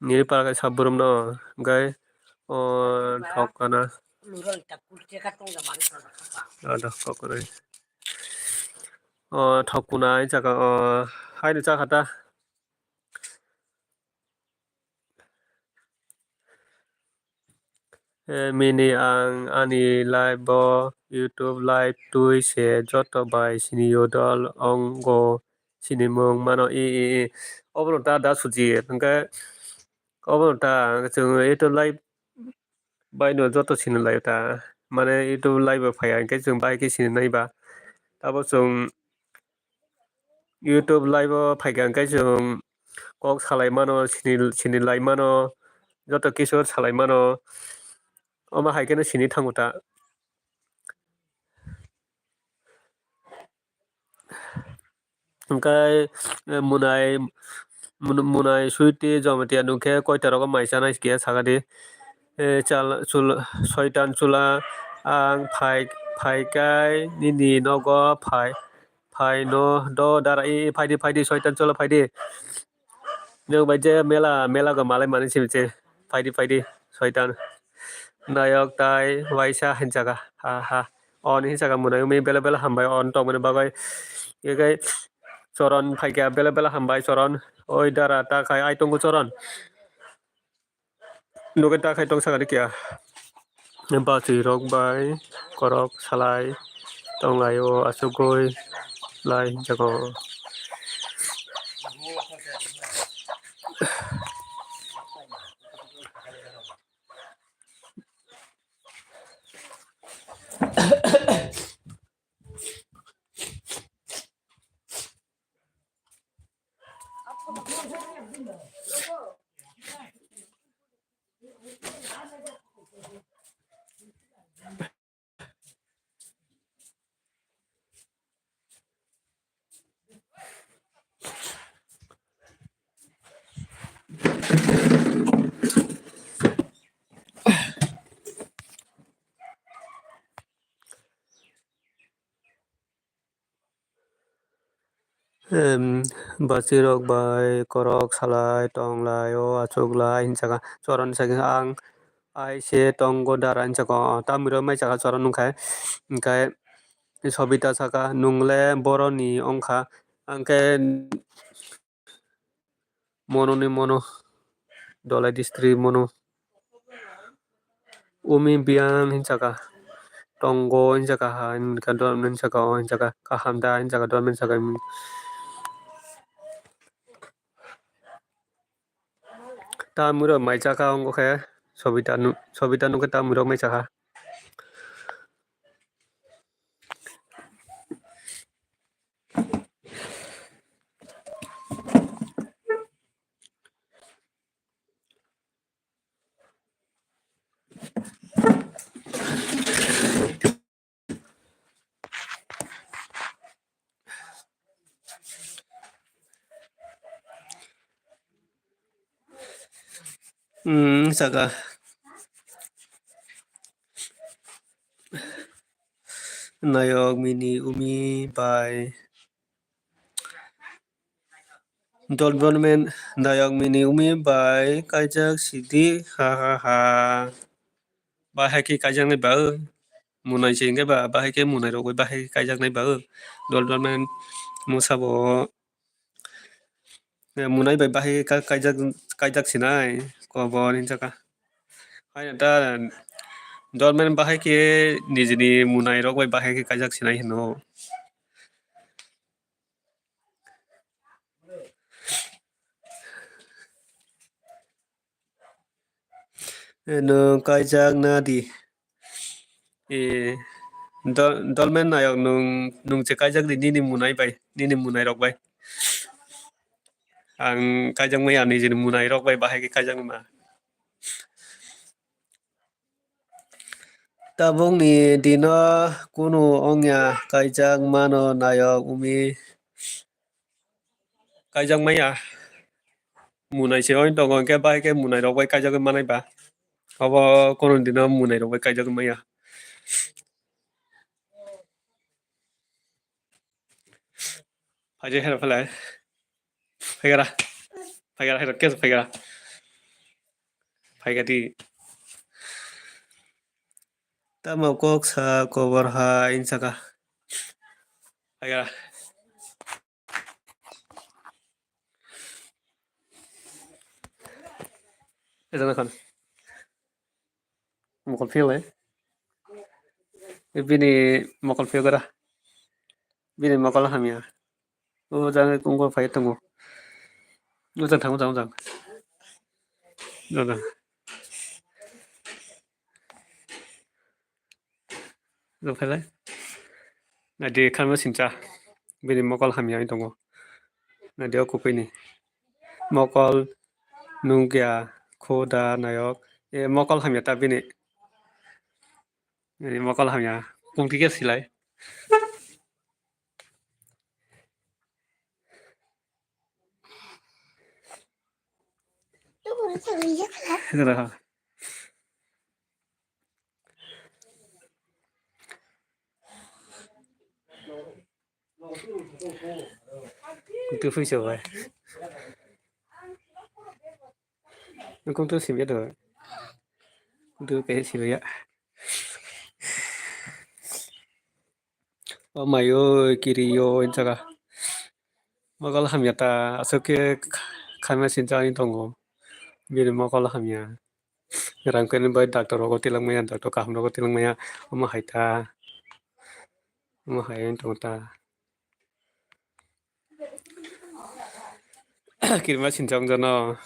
Nini para khai Saburum no, hwnkhe, o, thok kana. Ada, thok kana. O, thok kuna, ai chaka, o, haino chakha ta. Eh, mini ang ani live bo YouTube live twi se joto bai sini yodol ongo sinimung mano i, i, i. Obono ta da suji hwnkhe obono ta chwng YouTube live bai no joto sini lai ta mane YouTube live bo phaiya hwnkhe chwng bai khe sini nai ba tabo chwng YouTube live o phaikha hwnkhe chwng kok salai mano, sini, sini lai mano, joto kisu salai mano, omo hai kheno sini thango ta. Hwnkhe, eh, Munai, Mun-, Munai Sweety Jamatia nungkhe koita rogo mai chanai khe sakadi. Eh, chal-, chul-, soitan chula ang phai, phaikai nini nogo phai. Phaino do dara, i, i, phaidi, phaidi, soitan cholo, phaidi. Nwng bai je mela, mela go malai mani simi se. Phaidi, phaidi, soitan. Nayok tai waisa hinjaga. Ha, ha. On hinjaga munai umi bela bela hambai on tongmani bagwi. Egai choron phaikya bela bela hambai choron. Oi dara ta khai ai tongo choron. Nugui ta khai tong saka di kya. bachwi rok bai korok salai tong lai o, achugwi lai jago. Em, bachwi rok bai korok salai tong lai o, achuk lai hinwi saka. Chwrairok hinwi saka, ang ai se tongo dara hinwi saka. O, tamni rok mai saka chwrairok nung khe. Hinkhe Sobita saka, "Nwng le boroni wng kha." Ang khe Mono ni mono, Dholai district mono. Umi biyang hinwi saka, tongo hinwi saka, ha hinwi saka, dol hinwi saka, o hinwi saka, kaham da hinwi saka, dol hinwi saka. Tamni rok mai saka, wngkha khe Sobita nu-, Sobita nukhe tamni rok mai saka. Hmm, saka. Nayok, Mini, Umi bai. Development, Nayok, Mini, Umi bai kaijak sidi, ha ha ha. Bahai khe kaijaknai ba, o. Munai se hingke ba, bahai khe munai rok bai bahai khe kaijaknai ba, o. Development mungsa bo. Eh, munai bai bahai ka-, kaijak, kaijak sinai, kobor hinjaka. Haino ta dormen bahai khe nijini munai rok bai bahai khe kaijak sinai hino. Eh, nwng kaijak na di. Eh, dol-, dolmen nayok nwng, nwng se kaijak di nini munai bai, nini munai rok bai. Ang kaijak maya nijini munai rok bai bahai khe kaijak ma. Tabukni dino kunu wngya kaijak mano nayok umi. Kaijak maya. Munai se oi tongo, hingke bahai khe munai rok bai kaijagwi manai ba. Obo kono dino munai rok bai kaijagwi maya. Phaidi hero phalai. Phaigara. Phaigara hero, kes phaigara. Phaigadi. Tamo kok sa kobor hai hinsaka. Phaigara. Ejana khan. Mokol phiyok lai. Bini mokol phiyok gara. Bini mokol hamya. O jang kung kung phai tongo. O jang thang, o jang, o jang. O jang. Rwphailai. Naidi khanma sincha. Bini mokol hamya wng tongo. Naidi o kukuini. Mokol nungya khuda nayok. E mokol hamya ta bini. Bini mokol hamya. Kungti khe silai. Kutu phui se bai. Kutu sibya do. Kutu pe sibya. O mai o kiri o insaka. Mokol hamya ta aswk khe khaima sincha ani tongo. Bini mokol hamya. Rang kani bai doctor rogo tilang maya, doctor kaham rogo tilang maya. Omo hai ta. Omo hai wng tongo ta. Kirima sinchong jono.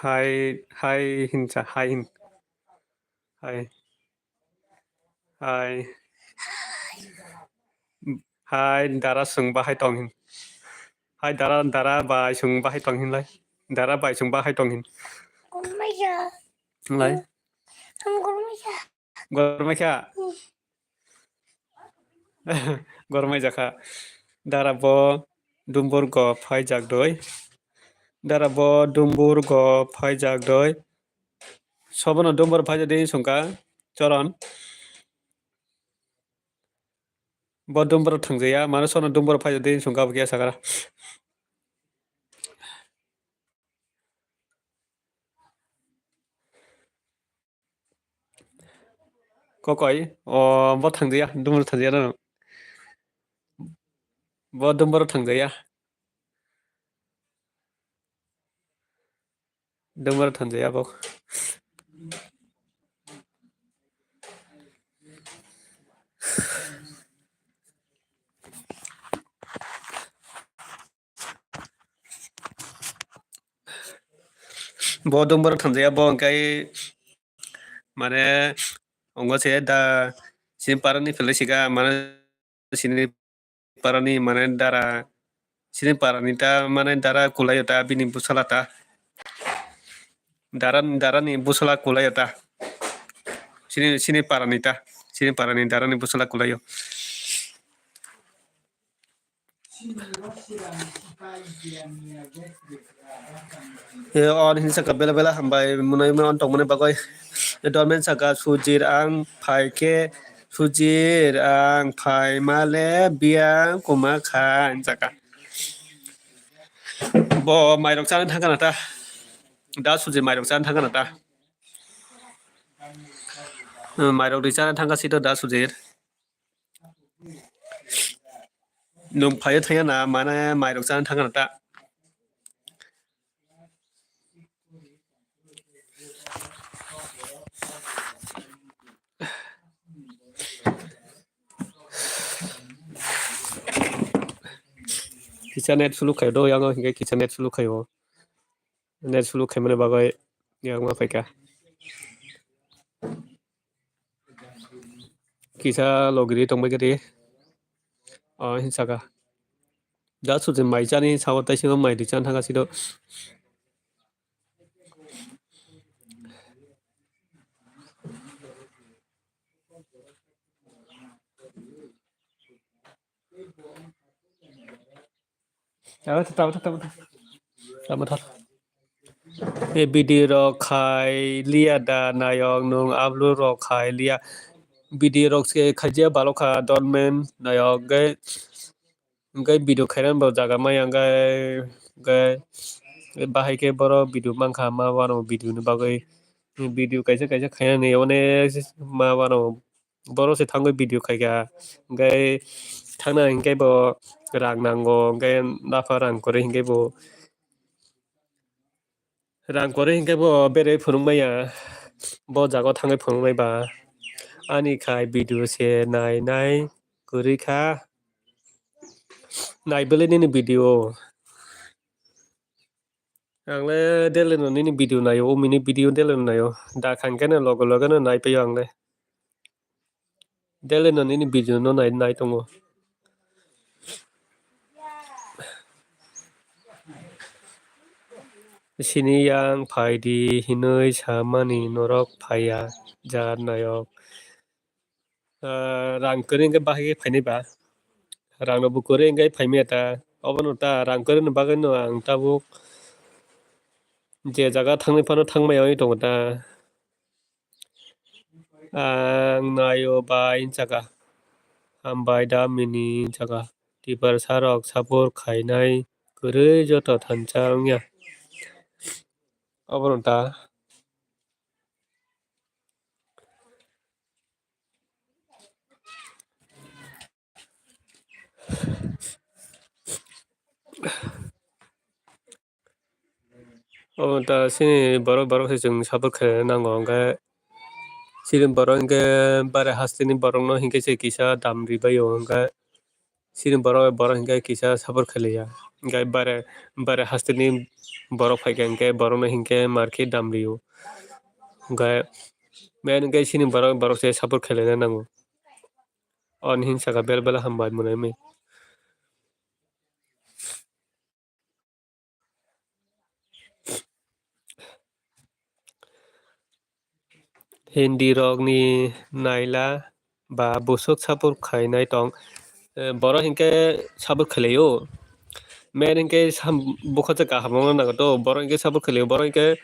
Hai, hai hinsa, hai hin. Hai. Hai. Hai, dara swng bahai tong hin. Hai, dara, dara bai swng bahai tong hin lai. Dara bai swng bahai tong hin. Gormaya. Lai. Ang gormaya. Gormai kha? Gormai jakha. Dara bo dumbur go phaijak doi. Dara bo dumbur go phaijak doi. Sobono dumbur phaijak dei songkha Choron. Bo dumbur thangjaya, mano sono dumbur phaijak dei songkha bo khe sakha. Kokoi, o, bo thangjaya, dumbur thangjaya no. Bo dumbur thangjaya. Dumbur thangjaya bo. Bo dumbur thangjaya bo hwnkhe mane ongo se da sini parani philai sika mane sini parani mane dara sini parani ta mane dara kulaio ta bini bwsala ta dara darani bwsala kulaio ta sini sini parani ta sini parani darani bwsala kulaio. E, on hinsa ka bela bela hambai munai mano tongmani bagwi. E, dormen saka sujir ang phai khe sujir ang phai male biyang kuma kha hinsa ka. Bo mairok chana thangkha na ta. Da sujir mairok chana thangkha na ta. Mairok ri chana thangkha sito da sujir. Nwng phaiwi thangya na mane mairok chana thangkha na ta. Kisa net slow khaio do yango hinkhe kisa net slow khaio. Net slow khaimani bagwi yakma phaikha. Kisa logiri tongbai khe di. O, hinsa kha. Da sujin mai chani sao tei sino mai di chan thangkha sito. Tamo tha, tamo tha, tamo tha. Tamo tha. E video rok khai liya da nayok nwng upload rok khai liya. Video rok se khaijia balokha dormen nayok hwnkhe, hwnkhe video khairang bo jaga maya hwnkhe, hwnkhe bahai khe borok video mankha ma wano video ni bagwi. Video kaisa kaisa khainani onek ma wano. Borok se thangwi video khaikha, hwnkhe thangna hinkhe bo rang nango, hwnkhe napha rang kwrwi hinkhe bo, rang kwrwi hinkhe bo berwi phunukmaya, bo jaga o thangwi phunuknai ba. Ani khai video se nai nai kwrwi kha, nai bwlwi nini video. Ang le daily no nini video naio, o mini video daily no naio. Da khang khe no loge loge no nai paio ang le. Daily no nini video no nai, nai tongo. Sini yang phai di hinui samani norok phaiya jat nayok. Ah, rang kwrwi hwnkhe bahai khe phainai ba. Rang no bo kwrwi hwnkhe phaimaya ta. Obono ta rang kwrwi ni bagwi no ang tabuk je jaga thangwi phano thangmaya wngwi tongo ta. Ang naio bai hinsa kha. Hambai da mini hinsa kha. Tiprasa rok support khainai kwrwi joto thansa wngya. Obono ta. Omo ta chini borok, borok se chwng support khaina nango, hwnkhe chini borok hinkhe bare hasteni borokno hinkhe se kisa dam ribaio, hwnkhe chini borok, borok hinkhe kisa support khailiya. Hinkhe bare, bare hasteni borok phaikha hinkhe borokno hinkhe mar khe dam rio. Hinkhe main hinkhe chini borok, borok se support khailaina nango. Ani hinwi sakha bel bela hambai mwnai mwnai. Hindi rokni naila ba bwswk support khainai tong, eh, borok hinkhe support khlaio. Main hinkhe sam-, bwkha se kaham wngna nango to, borok hinkhe support khlaio, borok hinkhe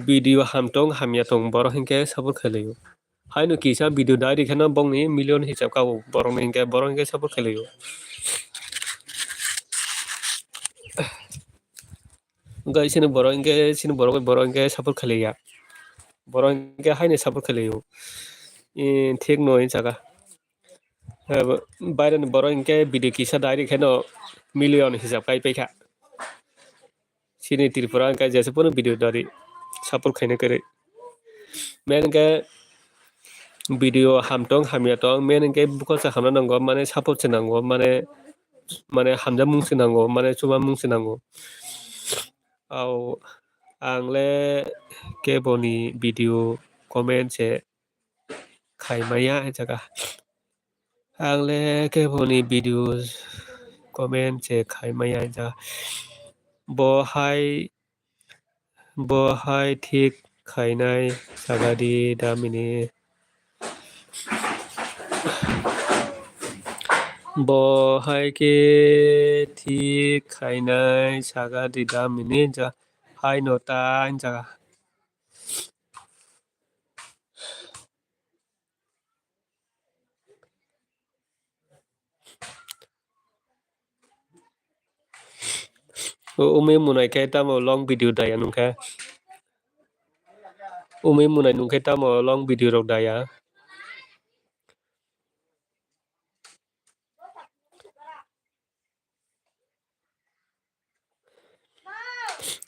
video ham tong hamya tong, borok hinkhe support khlaio. Haino kisa video dai rikhe no bongni million hisab kabo, borokni hinkhe, borok hinkhe support khlaio. Hinkhe chini borok hinkhe, chini borok, borok hinkhe support khlaiya. Borok hinkhe haino support khlaio. Ee, thik no hinwi sakha. Eh, bo-, baireni borok hinkhe video kisa dai rikhe no million hisab kai paikha. Chini Tripura hinkhe jesa phano video dari support khaina kwrwi. Main hinkhe video ham tong hamya tong, main hinkhe bwkha se hamna nango, mane support se nango, mane, mane hamjakmung se nango, mane chubamung se nango. Au, ang le keboni video comment se khai maya hinjaka. Ang le keboni video comment se khai maya hinjaka. Bo hai, bo hai thik khainai sagadi damini. Bo hai khe thik khainai sagadi damini hinjaka. Hai no ta hinjaka. O-, umi munai khe tamo long video daya nungkhe? Umi munai nungkhe tamo long video rok daya?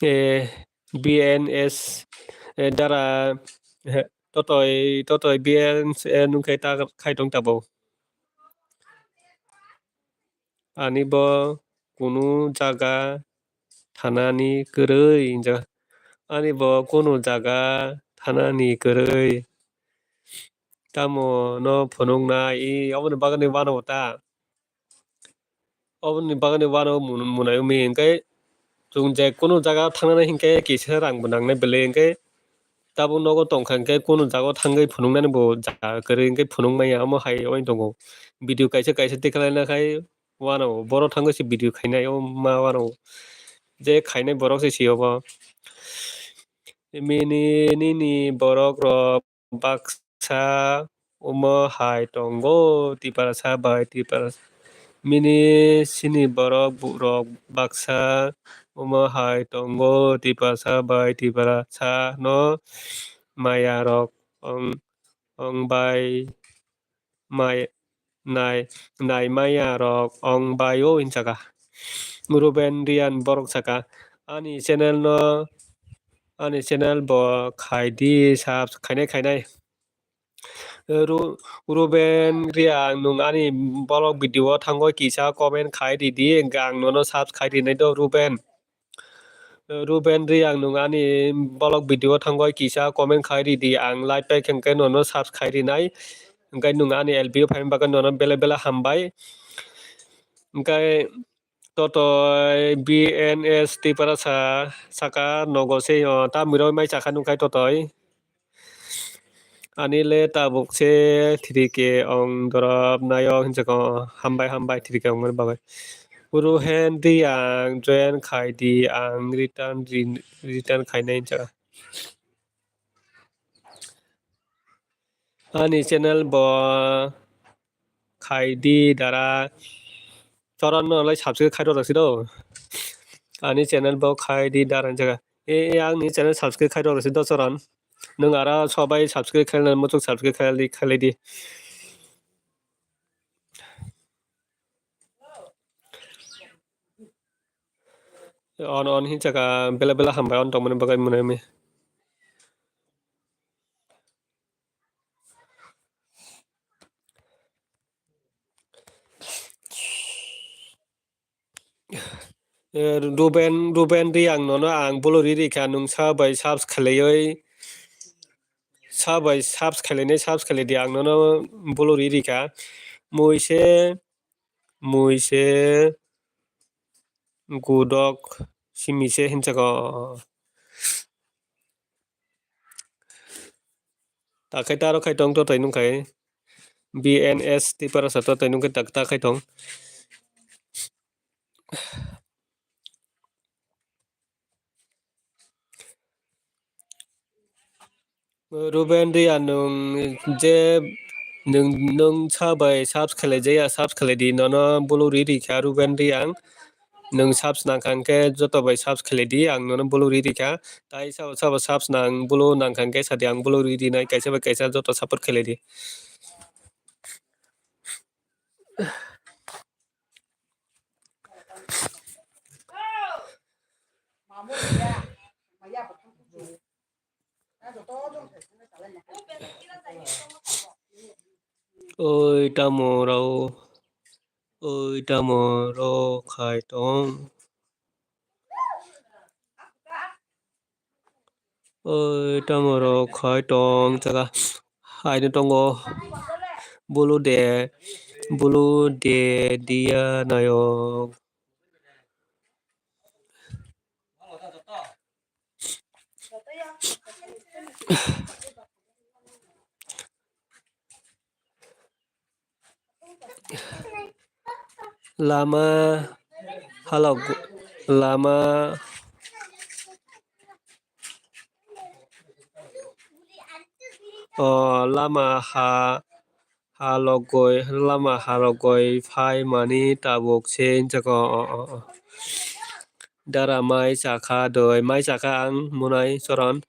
Eh, B N S, eh, dara, eh, totoi, totoi B N S, eh, nungkhe ta khai tong tabo. Ani bo kunu jaga thanani kwrwi, hinjak. Ani bo kunu jaga thanani kwrwi. Tamo no phunuknai, i, oboni bagwi wano ta. Oboni bagwi wano mun-, munai umi, hinkhe chwng je kunu jaga thangnani hinkhe kisa rang bo nangnai belai, hinkhe tabuk nogo tongkha, hinkhe kunu jaga o thangwi phunuknani bo jaga kwrwi, hinkhe phunuk manya, omo hai wng tongo. Video kaisa kaisa tikhlaina khai wano, borok thangwi se video khainai, o ma wano. Je khainai borok se si obo. Mini nini borok rok baksa omo hai tongo, Tiprasa bai Tiprasa. Mini sini borok bu-, rok baksa omo hai tongo, Tiprasa bai Tiprasa no maya rok ong, ong bai mai, nai, nai maya rok ong bai o hinjaka. Ruben Riyan borok saka, ani channel no, ani channel bo khai di, subs-, khainai, khainai. Ru-, Ruben Riyan, nwng ani bolok video o thangwi kisa comment khai di di, ang nono subs khai rinai do, Ruben. Ruben Riang, nwng ani bolok video o thangwi kisa comment khai ridi, ang like paikha hwnkhe nono subs khai rinai, hwnkhe nwng ani L B o phaima bagwi nono belai belai hambai. Hwnkhe totoi B N S Tiprasa saka nogo se, o, ta mwirok mai chakha nungkhai totoi. Ani le tabuk se three K ong dorop nayok hinjak o, hambai hambai three K ongmani bagwi. Ruhen di ang join khai di, ang return ri-, return khainai hinjak. Ani channel bo khai di dara. Choron no lai subscribe khai rw rw si do. Ani channel bo khai di dara hinjak. E, e, ani channel subscribe khai rw rw si do Choron. Nwng aro sobai subscribe khai nai, muchuk subscribe khai lai, khai lai di. On, on hinchaka bela bela hambai on tongmani bagwi mwnwi. Eh, Ruben, Ruben Riang nono ang bolo riri kha, nwng sa bai subs khlaioi, sa bai subs khlainai, subs khlai di, ang nono bolo riri kha. Muise, muise, gudok, simise hinchako. Takhai taro khai tong to tai nung khai. B N S Tiprasa to tai nung khai tak ta khai tong. Ruben Riang nwng je nwng, nwng sa bai subs khlai jaya, subs khlai di, nono bolo riri kha Ruben Riang. Nwng subs nang kha hwnkhe joto bai subs khlai di, ang nono bolo riri kha. Tai sabo sabo subs nang bolo nang kha hwnkhe sadi ang bolo riri nai, kaisa bai kaisa joto support khlai di. Oi tamo rao, oi tamo rao khai tong. Oi tamo rao khai tong chaka. Haino tongo. Bulu de, bulu de dia nayok. Lama halok, lama, o, lama ha, halogoi, lama halogoi phai mani tabuk se hinjak o, o, o, o. Dara mai chakha doi, mai chakha ang munai choron.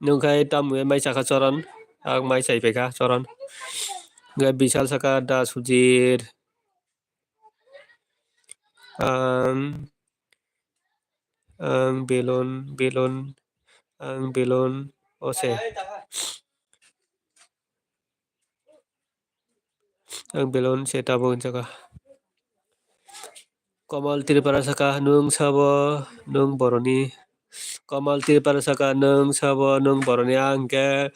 Nwng khai tamo mai chakha choron, ang mai chai paikha choron. Hwnkhe Bishal saka da Sujir. Ang, ang belon, belon, ang belon, ose. Ang belon se tabuk hinjaka. Komal Tripura saka nwng sabo nwng boroni. Komal Tripura saka nwng sabo nwng boroni. Ang khe,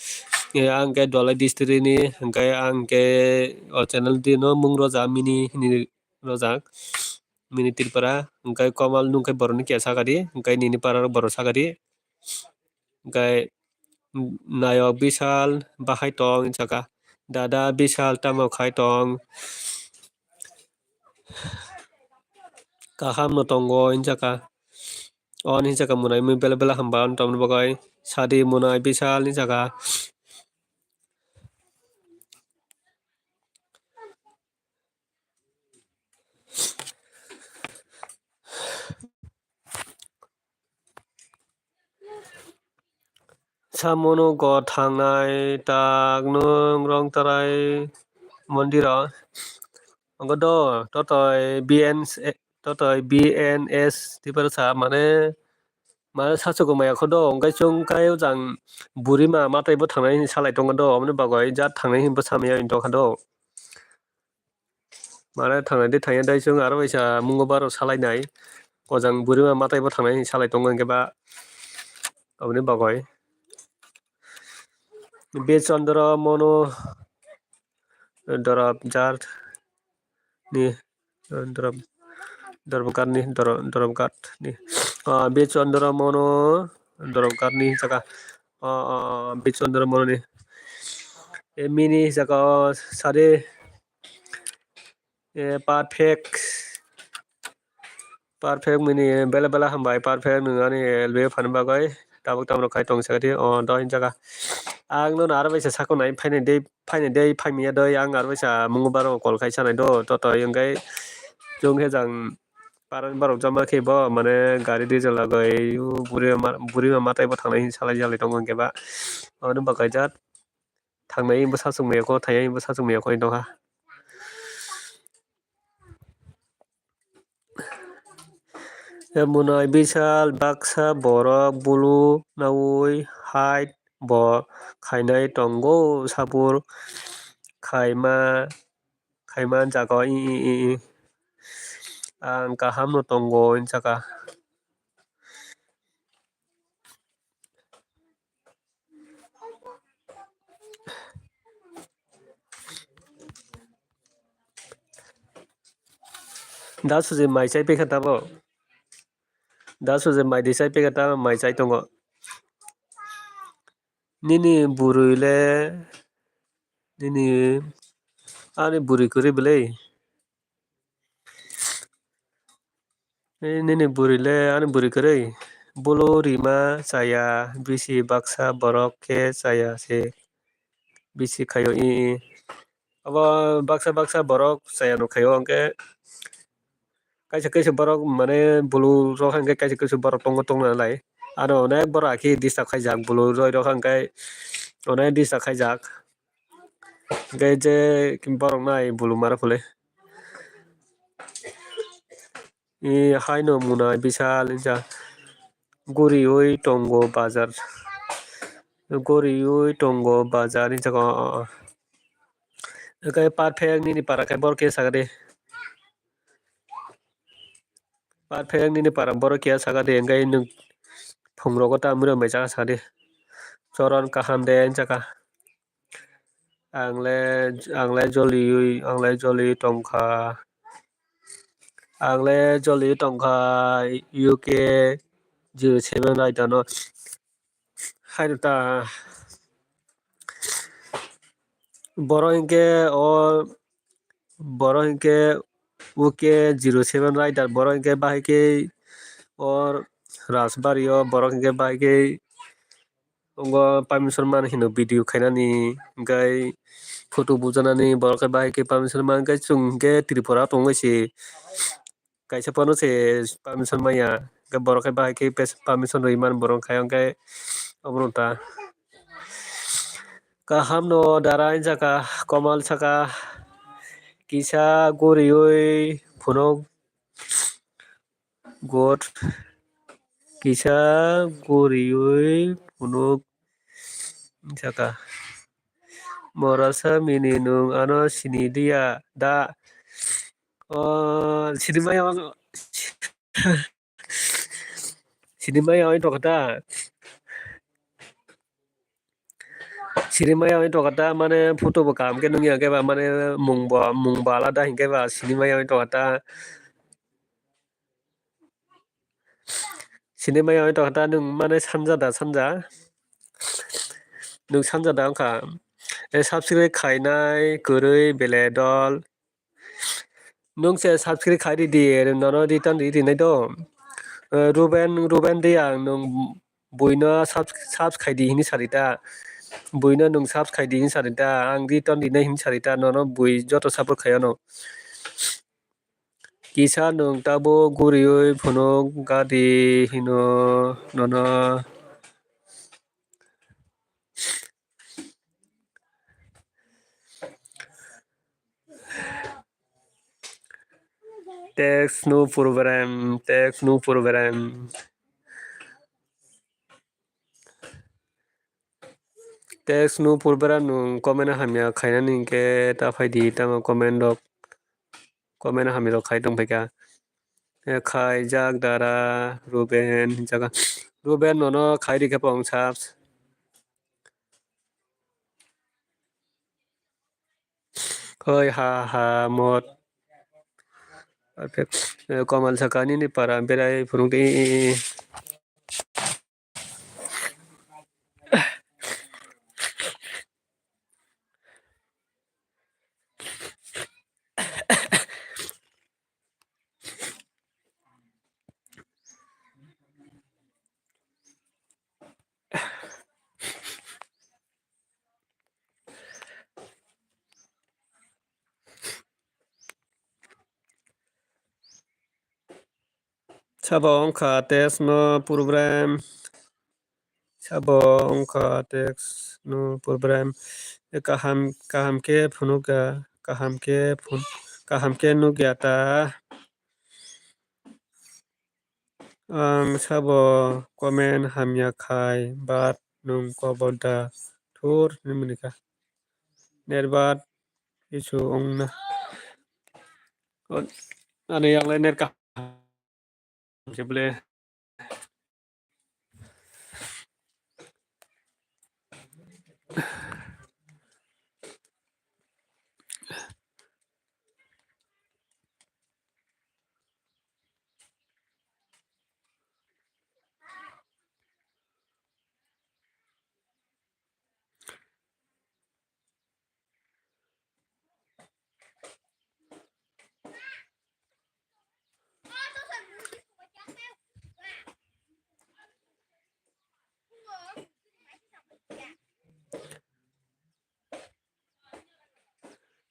ang khe Dholai district ni, hwnkhe ang khe o channel di no mung roja mini hini rojak. Mini Tripura, hwnkhe Komal nwng khe boroni kiya saka di, hwnkhe nini para rok borok saka di. Hwnkhe nayok Bishal bahai tong hinjaka. Dada Bishal tamo khai tong? Kaham no tongo hinjaka. On hinjaka munai mui bela bela hamba on tomni bagwi. Sadi munai Bishal hinjaka. Samono go thangnai tak nwng Rongtarai mondiro. Ogo do, totoi B N S, totoi B N S Tiprasa mane, mane sachugo maya kho do, hwnkhe chwng kai ojang burima mataibo thangnai hinwi salai tongo do, omoni bagwi jat thangnai hinwi bwsa maya hinwi tongkha do. Mane thangnai de thangya dai chwng aro waisa mungo baro salainai. Ojang burima mataibo thangnai hinwi salai tongo hwnkhe ba. Aboni bagwi. Be Chandra mono dorab jar ni, dorab, dorab gar ni, dorab, dorab gar ni. Ah, Be Chandra mono dorab gar ni hinjaka. Ah, ah, ah, Be Chandra mono ni. E mini hinjaka o sade. Eh, perfect. Perfect mini bela bela hambai, perfect nwng ani L B phani bagwi. Tabuk tamrok khai tong sakadi, o, do hinjaka. Ang nono aro baisa sakwnai, phainai de, phainai de, phaimiya doi, ang aro baisa mungo baro call khai sanai do, totoi hwnkhe chwng khe jang parani borok jama khe bo, mane gari diesel lagoi, o, buri ma, buri ma mataibo thangnai hinwi salai salai tongo hwnkhe ba. Aboni bagwi jat. Thangnai bwsa chwngmaya kho, thangya bwsa chwngmaya kho, wng tongkha. Munai Bisal baksa borok bulu naui hai bo khainai tongo, sabur khaima, khaima jaga o i, i, i, i. Ang kaham no tongo, hinwi saka. Da suji mai chai pekha tabo. Da suji mai di chai pekha tabo, mai chai tongo. Nini bwrwi le, nini, ani bwrwi kwrwi bwle. Eh, nini bwrwi le ani bwrwi kwrwi. Bolo rima chaya, bisi baksa borok khe chaya se. Bisi khaio i, i. Abo baksa baksa borok chaya no khaio, hwnkhe kaisa kaisa borok mane bulu rok hwnkhe kaisa kaisa borok tongo tongna lai. Ano onek borok akhe disturb khaijak, bulu roi rok hwnkhe onek disturb khaijak. Hwnkhe je borok nai bulu mara phole. I haino Munai Bisal hinsa guriui tongo bazar. Guriui tongo bazar hinsa ko. Hwnkhe perfect nini para khe borok khe sakadi. Perfect nini para borok khe sakadi, hwnkhe nwng phungrogo ta mwnwi bai chakha sakadi. Choron kaham de hinsa ka. Ang le, ang le joliui, ang le joliui tongkha. Ang le joliui tongkha U K zero seven raida no. Haino ta. Borok hinkhe o, borok hinkhe U K zero seven raida, borok hinkhe bahai khe o Rajbari o, borok hinkhe bahai khe Wngo permission man hino video khainani, hwnkhe photo bujanani, borok khe bahai khe permission man, hwnkhe chwng hwnkhe Tripura tongwi se kaisa phano se permission manya, hwnkhe borok khe bahai khe permission rwi man borok khai, hwnkhe obono ta kaham no dara wng jaka komal saka kisa guriui phunuk. Got kisa guriui phunuk saka. Morasa mini nwng ano sini dia da? O, sini maya, sini maya oi tokta. Sini maya oi tokta mane photo bo kaham khe nukya khe ba mane mung bo, mung bo alada hinkhe ba sini maya oi tokta. Sini maya oi tokta nwng mane sanja da sanja. Nwng sanja da wngkha. E subscribe khainai kwrwi bele dol. Nwng se subscribe khai ridi, nono return ri rinai do. Eh, Ruben, Ruben de ang nwng buino subs-, subs khai di hinwi sari ta. Buino nwng subs khai di hinwi sari ta. Ang return rinai hinwi sari ta. Nono bui joto support khai ano. Kisa nwng tabuk guriui phunuk gadi hino nono. Text no problem, text no problem. Text no problem nwng comment hamya khainani hinkhe ta phaidi tamo comment rok, comment hamya rok khai tongphaikha. E, khaijak dara Ruben hinjaka. Ruben nono khai rikhe pong subs. Hoi ha ha mot. Komal saka nini para berai phunuk di. Sabo wngkha text no problem. Sabo wngkha text no problem. Kaham, kaham khe phunukya, kaham khe phun-, kaham khe nukya ta. Ang sabo comment hamya khai, but nwng kobor da thur hinwi kha. Net bad kisu wngna. Ani yaklai net kaham se ble.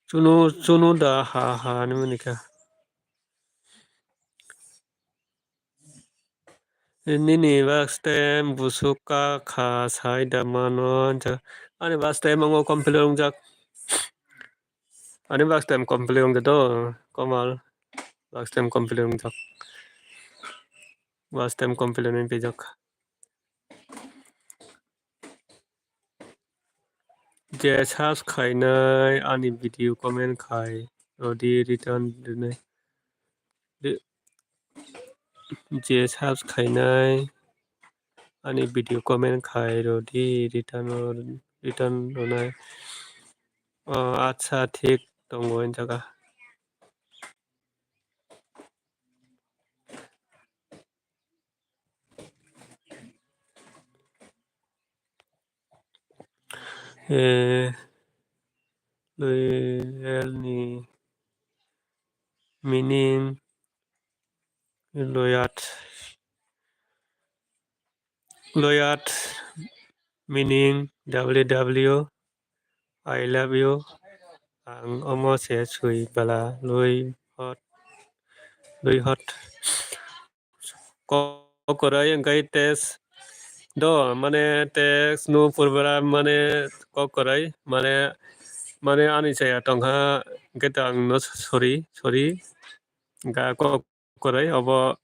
Chunu, chunu da ha ha hinwi kha. Nini bus time busuk ka kha sai da mano. Ani bus time ango complete wngjak. Ani bus time complete wngjak do, Komal. Bus time complete wngjak. Bus time complete wngjak. Je search khainai ani video comment khai rodi return rinai. Je search khainai ani video comment khai rodi return return rinai. Acha thik tongo jaga. Loyal ni meaning loyat. Loyat meaning W W, I love you. Ang omo se sui bala lui hot, lui hot. Kokorai wngkha text do, mane text no purbara mane kokorai mane, mane ani chaya tongkha hwnkhe to ang no sorry, sorry. Wngkha kokorai obo,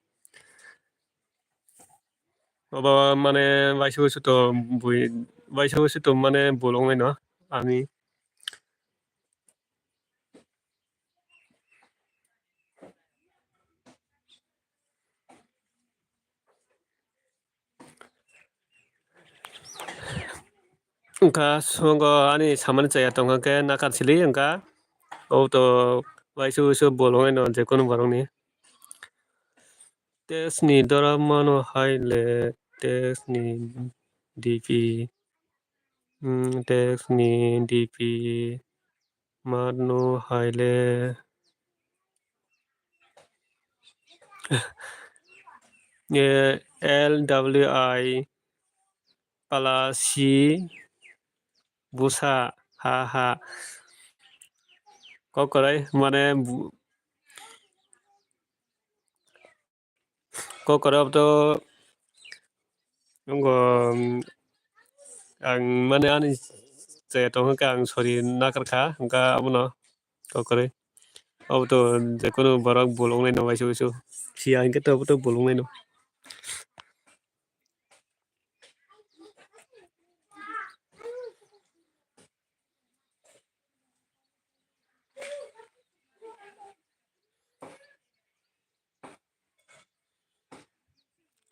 obo mane waisa waisa to bui, waisa waisa to mane bolong no ani. Wngkha songo ani samani chaya tongkha khe nakar sili wngkha. Obo to waisa waisa bolong no jekunu borokni. Text ni dora mano hai le text ni D P, hmm, text ni D P mano hai le. L W I pala si busa ha ha. Kokorai mane bu-, kokorai to wngkha, ang mane ani chaya tongkha ang sorry nakar kha wngkha abono kokorai. Obo to jekunu borok bolong nai no waisa waisa. Siya hwnkhe to obo to bolong nai no.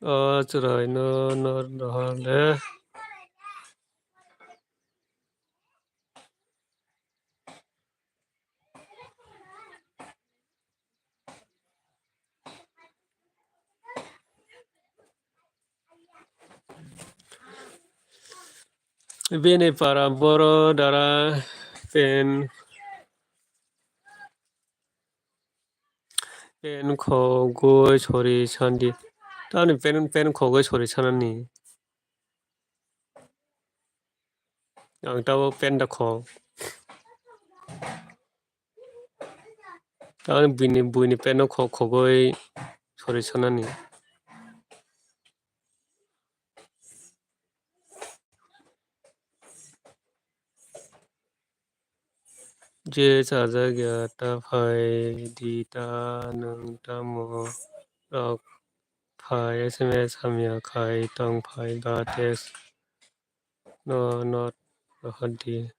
O chwraino nor rohor le. Bini para boro dara pen, pen khogwi sori sandi. Tamni pen, pen khogwi sori sanani. Ang tabuk pen da khok. Ang bini, buini pen no khok khogwi sori sanani. Je chajak ya ta phai di ta, nwng tamo rok phai, S M S hamya khai tong phai ba text no not rohor di.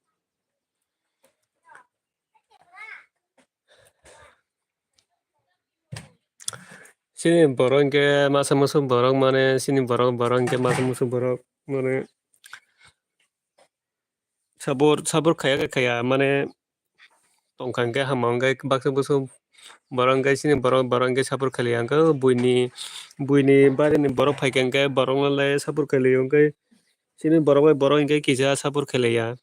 Chini borok hinkhe masa musu borok mane, chini borok, borok hinkhe masa musu borok mane sabur, sabur khaya khe khaya mane tongkha hinkhe hama hinkhe baksa busu borok hinkhe chini borok, borok hinkhe sabur khaliya hinkhe buini, buini barini borok phaikha hinkhe borokno le sabur khaliya hinkhe chini borok bai borok hinkhe kisa sabur khaliya.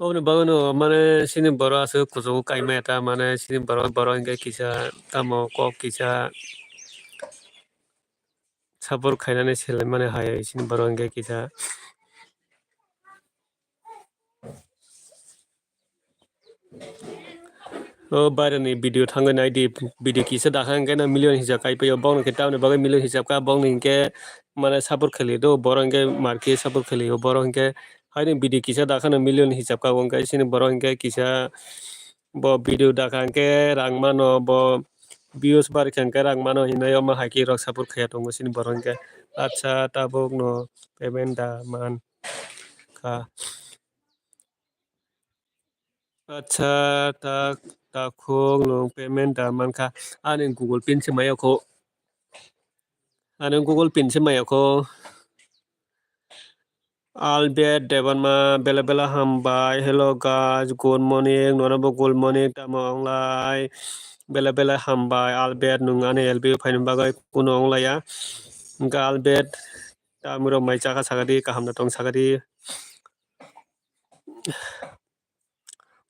Oboni bagwino mane chini borok aswk kuchugo kaimaya ta, mane chini borok, borok hinkhe kisa tamo kok kisa sabur khainani selaimani hai chini borok hinkhe kisa. O bairani video thangwi naidi, video kisa dakha hinkhe no million hisab kai paio, bongni khe tamni bagwi million hisab kha, bongni hinkhe mane support khali do, borok hinkhe markhe support khali o, borok hinkhe haini video kisa dakha no million hisab kha, hinkhe chini borok hinkhe kisa bo video dakha hinkhe rang mano, bo views barikha hinkhe rang mano hinwi omo hai khe rok support khaiya tongo chini borok hinkhe. Acha tabuk no payment da man kha. Acha, tak, takhuk nwng payment da mankha. Ani Google Pin se maya kho. Ani Google Pin se maya kho. Albert Debbarma, bela bela hambai. Hello guys, good morning. Nono bo good morning. Tamo onglai? Bela bela hambai. Albert, nwng ani L B o phaini bagwi kuno onglaiya. Hwnkhe Albert, tamni rok mai chakha sakadi, kaham da tong sakadi.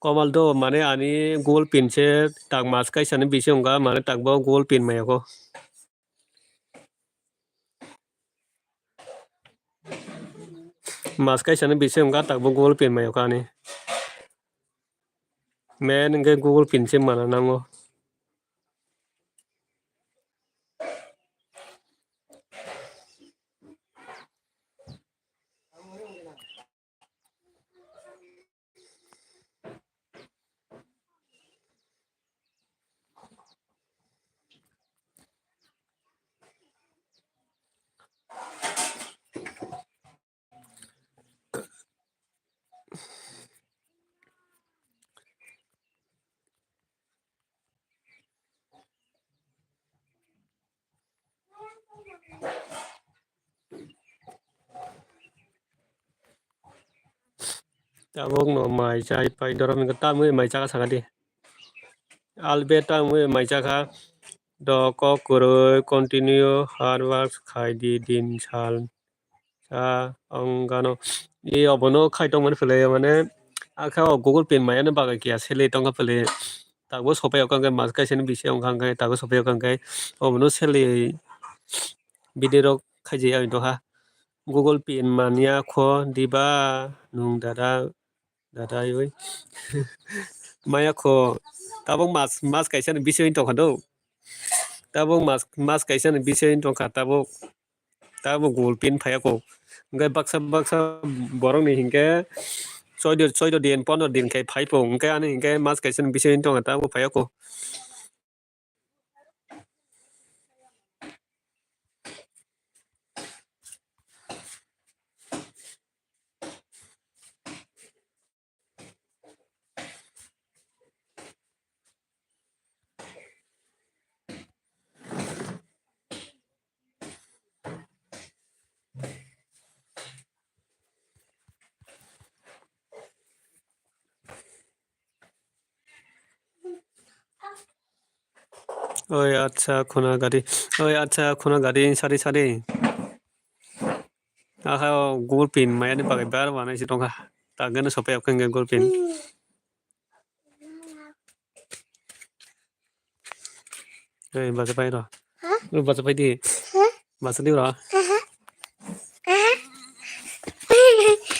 Komal do, mane ani Google Pin se tak mas kaisa ni bisi wngkha, mane tak bo Google Pin maya kho. Mas kaisa ni bisi wngkha, tak bo Google Pin maya kho ani. Main hwnkhe Google Pin se mana nango. Tabuk no mai chai pai dorom ni tamwi mai chakha sakadi. Albert tamwi mai chakha. Do kok kwrwi continue hard work khai di din sal. Sa ong gano. E obono khai tongmani pwlwi mane akha o Google Pin maya no bagwi kiya selei tongkha pwlwi. Tabuk sopai o kangkhe mas kaisa ni bisi wngkha hwnkhe tabuk sopai o kangkhe obono selei bini rok khaijaya wngtongkha. Google Pin manya kho diba nwng dada, dada oi. Maya kho tabuk mas, mas kaisa ni bisi wngtongkha do. Tabuk mas, mas kaisa ni bisi wngtongkha tabuk. Tabuk Google Pin phaiya kho. Hwnkhe baksa baksa borok ni hinkhe choido, choido din, pondro din khai phai pho. Hwnkhe ani hinkhe mas kaisa ni bisi wngtongkha tabuk phaiya kho. Oi, acha, khuna gari. Oi, acha, khuna gari, sari, sari. Aha, o Google Pin maya ni bagwi bar wanai si tongkha. Ta gana sopai okhe Google Pin. Ei, bacha pai ro. Ha? O bacha pai di. Ha? Bacha di ro. Aha. Aha.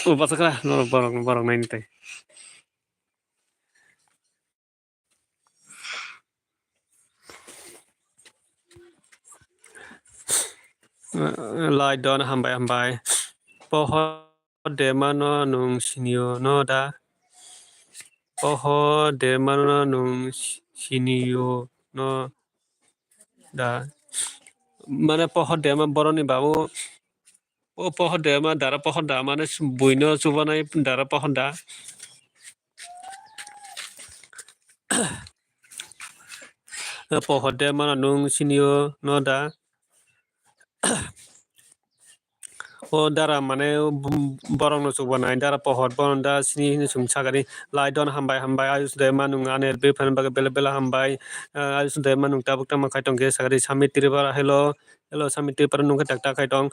O bacha kra, no borok, borok nai ni tai. Lai don hambai hambai. Pohor demano nung sinio no da. Pohor demano nung sinio no da. Mane pohor dema boroni babu. O pohor dema dara pohor da mane buino chubanai dara pohor da. Pohor demano nung sinio no da. O dara mane borok no chubanai dara pohor bono da sini hini sum sagani lai don hambai hambai ayus de manung anel bephan bagwi bela bela hambai ayus de manung tabuk tamo khai tong khe sagari sami tripura hello hello sami tripura nungkhe tak tak khai tong.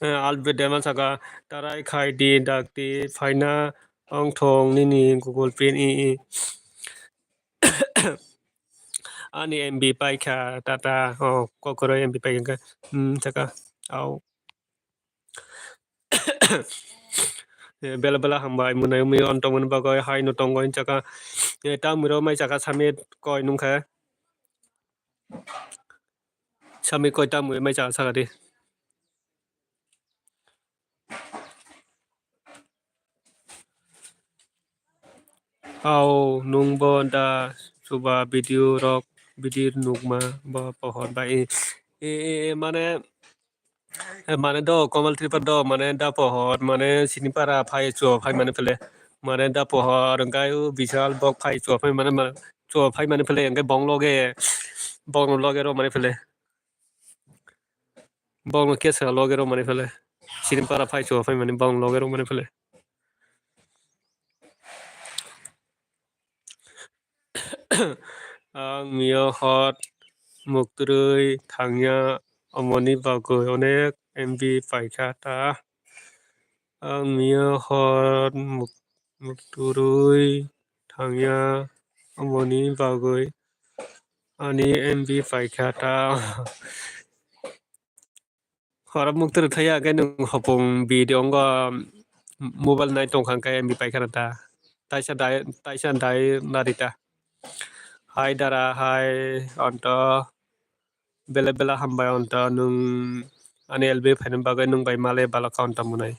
Albe dema saka tarai khai di dakti phaina ongthong nini Google Pin i i. Ani M B paikha tata o kokoro M B paikha hmm saka au. Bela bela hambai mwnai mwnai ontong mani bagwi hai no tongo hinchaka tamwiro mai chaka sami koi nungkha. Sami koi tamwi mai cha saka di. Au nung bo da chuba video rok video nukma bo pohor bai e e e mane mane do Komal Tripura do mane da pohor mane sini para phai chuo phai mane phele mane da pohor gai u bisal bok phai chuo phai mane chuo phai mane phele gai bong loge bong loge ro mane phele. Bongno kesa loge rw mani phele. Sini para phai chuwa phai mani bong loge rw mani phele. Ang miyo hot muktrwi thangya omoni bagwi onek M B paikha ta. Ang miyo hot muk- muktrwi thangya omoni bagwi ani M B paikha ta. Hora muktrwi thaya khe nwng hopung bidi ongkha mobile nai tongkha khe M B paikha ta. Taisa dai taisa dai narita. Hai dara hai onto bela bela hambai onto nwng ani L B phaina bagwi nwng bai male bala kha onto mwnai.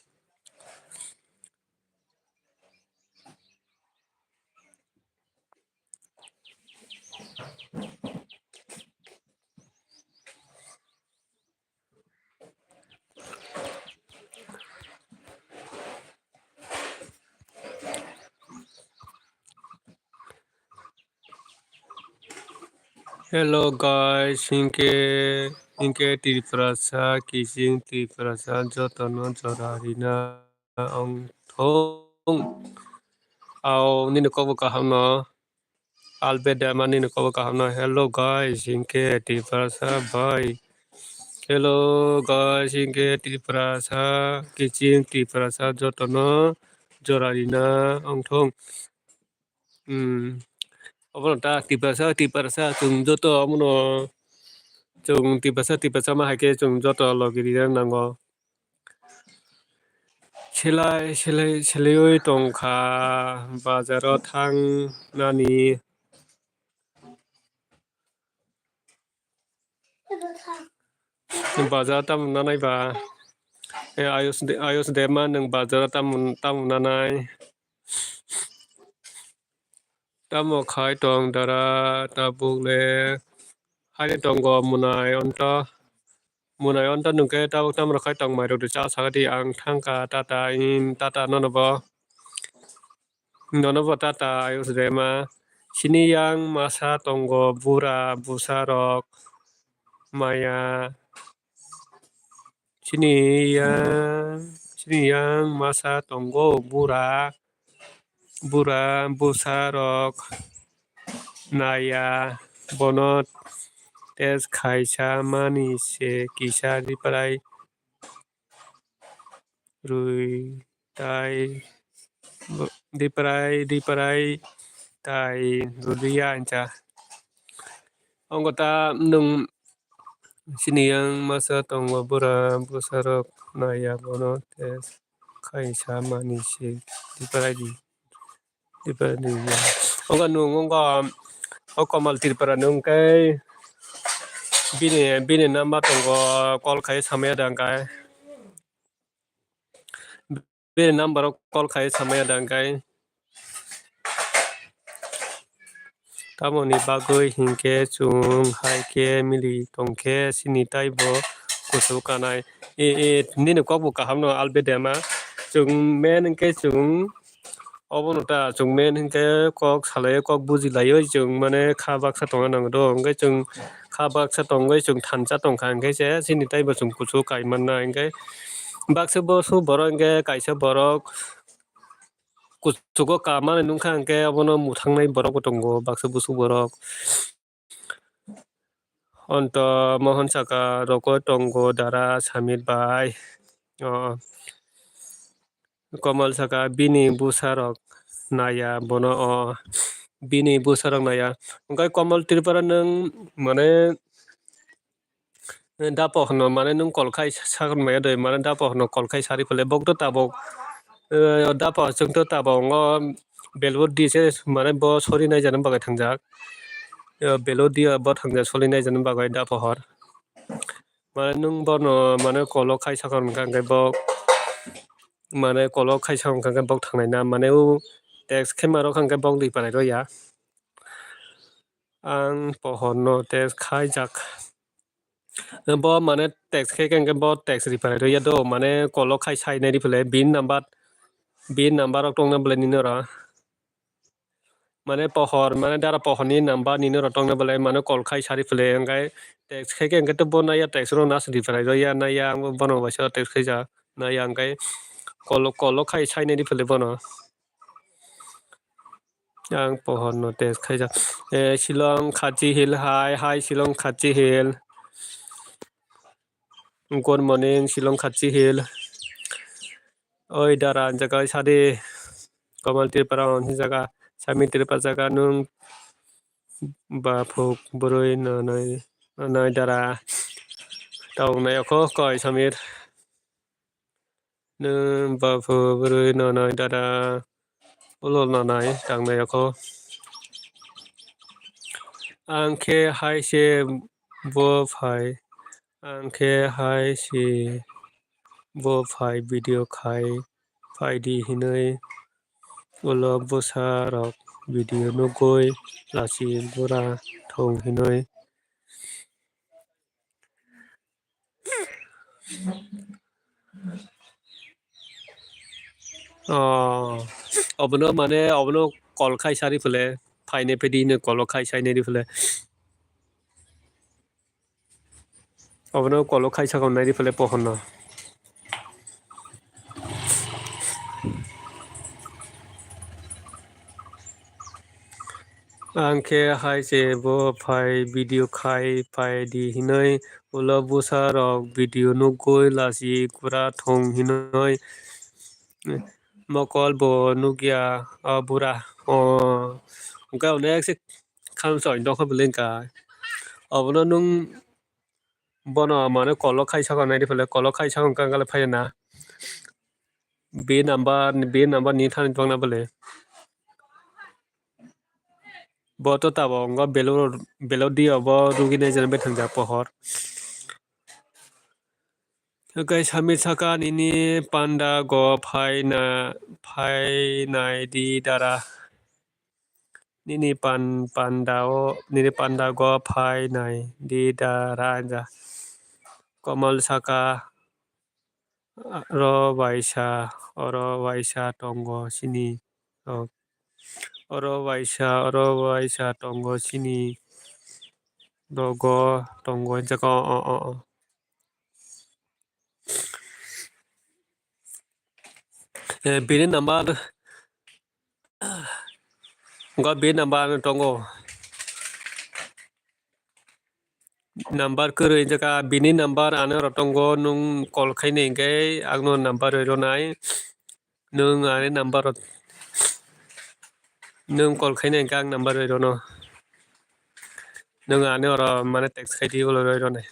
Hello guys, hinkhe hinkhe Tiprasa kiching Tiprasa jotono jora rina ongthong. Au nini kokbo kaham no. Albert Dharma nini kokbo kaham no. Hello guys, hinkhe Tiprasa bai. Hello guys, hinkhe Tiprasa kiching Tiprasa jotono jora rina ongthong. Hmm. Obono ta Tiprasa, Tiprasa, chwng joto omono chwng Tiprasa, Tiprasa ma hai khe chwng joto logi rina nango. Selai, selai, selaiwi tongkha bazaro thangnani. Bazar tamo nanai ba? Eh, Ayush de, Ayush Dema nwng bazar tamo, tamo nanai? Tamo khai tong dara tabuk le? Haino tongo mwnai onto. Mwnai onto nwng khe tabuk tamo khai tong mai rwdi cha sakadi ang thangkha tata in tata nono bo. Nono bo tata ayus rema. Sini yang masa tongo bura busa rok maya. Sini yang, sini yang masa tongo bura, bura busa rok naya bono test khaisa mani se kisa riprai rwi tai bo-, riprai, riprai tai rwliya hincha. Ongkha ta nwng sini yang masa tongo bura bwsarok naiya bono test khaisa mani se riprai di. Tripura ni ya. Ongkha nwng ongkha o Komal Tripura nwng khe bini, bini number tongo, call khai samaya da hwnkhe. Bini number o call khai samaya da hwnkhe. Tamoni bagwi hinkhe chwng hai khe mili tongkhe sini taibo kusu kanai. E, e, nini kokbo kahamno albe dema. Chwng men hinkhe chwng Obono ta chwng men hinkhe kok salai kok buji laiwi chwng mane kha baksa tongna nango do, hinkhe chwng kha baksa tongwi chwng thansa tongkha hinkhe se chini taibo chwng kuchuk kai manna hinkhe baksa busu borok hinkhe kaisa borok kuchugo kamani nungkha hinkhe obono mwthangnai borokbo tongo baksa busu borok. Onto Mohon saka rokoi tongo dara Samir bai. O Komal saka bini bwsarok naya bono o bini bwsarok naya. Hwnkhe Komal Tripura nwng mane dapo hwno mane nwng kolkhai sakon maya de mane dapo hwno kolkhai sari phale bokto tabok, eh, dapo chwngto tabok ngo belbot di se mane bo sori nai jani bagwi thangjak. Eh, belbot di bo thangjak soli nai jani bagwi dapo hor. Mane nwng bono mane kolo khai sakha hwnkha hwnkhe bo mane kolo khai sakha hwnkha hwnkhe bok thangnai na mane o text khe ma rok hwnkha hwnkhe bok di parai rw ya. Ang pohor no text khai jak. Bo mane text khe hwnkhe bo text ri parai rw ya do mane kolo khai sai nai ri phale bini number, bini number rok tong na bwle nini oro. Mane pohor, mane dara pohor ni number nini oro tong na bwle mane call khai sari phale hwnkhe text khai khe hwnkhe to bo naya text ro na sidi phai rw ya naya ang bono bai sa text khai ja naya hwnkhe call, call khai sai nai ri phale bono. Ang pohor no text khai ja. Eh, Shillong Khachi Hill, hi, hi Shillong Khachi Hill. Good morning, Shillong Khachi Hill. Oi dara, ang jaga sadi Komal Tripura, ang jaga Sami Tripura jaga nung baphuk bwrwi nonoi, nonoi dara. Tong nai okho koi Samir. Nung baphuk bwrwi nonoi dara. Ulo nonoi tang nai okho. Ang khe hai se bo phai. Ang khe hai se bo phai video khai phai di hinui ulo bwsa rok video nugui lachi bura thung hinui. Oh, obono mane obono call khai sari phale phaine pedi hinui call khai sai nai di phale. Obono kolo khaisa kho nai di phale pohorno. Ang khe hai se bo phai video khai phai di hinui ulo bwsa rok video nugui lachi gura thung hinui mokol bo nugya o bura. O hwnkhe onek se khamsoi nokho beleng ka. Obono nung bono mane kolo khaisa kho nai di phale, kolo khaisa kho hwnkha hwnkhe phai na. Be number, be number ni thani tongna bole. Bo to tabo ngo belo, belo dio bo rugi nai jana bethang ja pohor. Hwnkhe Samir saka nini panda go phai na, phai nai di dara. Nini pan-, panda o, nini panda go phai nai di da ra ja. Komal saka, oro waisa, oro waisa tongo chini rok. Oro waisa, oro waisa tongo chini rogo tongo jaga o, o, o. Eh, bini number, go bini number tongo. Number kwrwi jaka bini number ano oro tongo, nwng call khaina hinkhe agno number rwi rwnai. Nwng ani number ro-, nwng call khaina hinkhe ang number rwi rwno. Nwng ani oro mane text khai di, ulo rwi rwnai.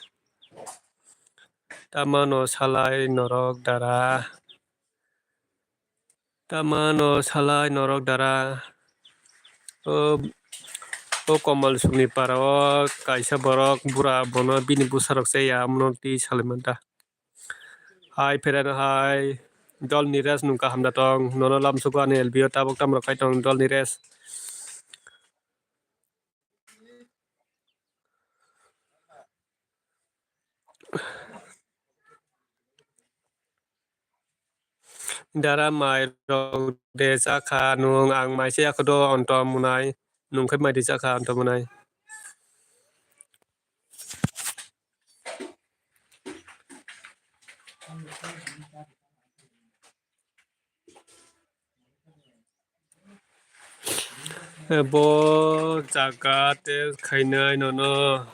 Tamano salai norok dara. Tamano salai norok dara. O, o Komal Sukni para o kaisa borok bura bono bini bwsarok se ya, amno twi salai manta. Hai, phereno hai. Dol ni rest nung kaham da tong. Nono lamsugo ani L B o tabok tamo rok khai tong dol ni rest. Dara mai rok de chakha nung, ang mai se yakho do onto munai, nung khe mai de chakha onto munai. Bo jaga test khainai nono.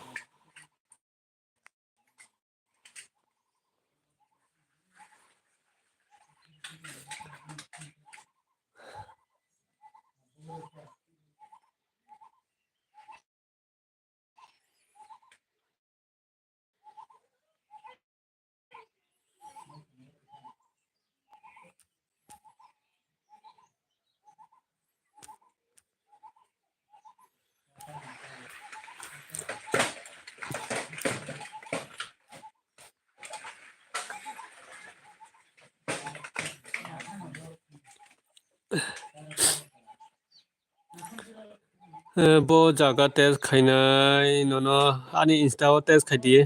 Eh, bo jaga test khainai nono ani Insta o test khai di.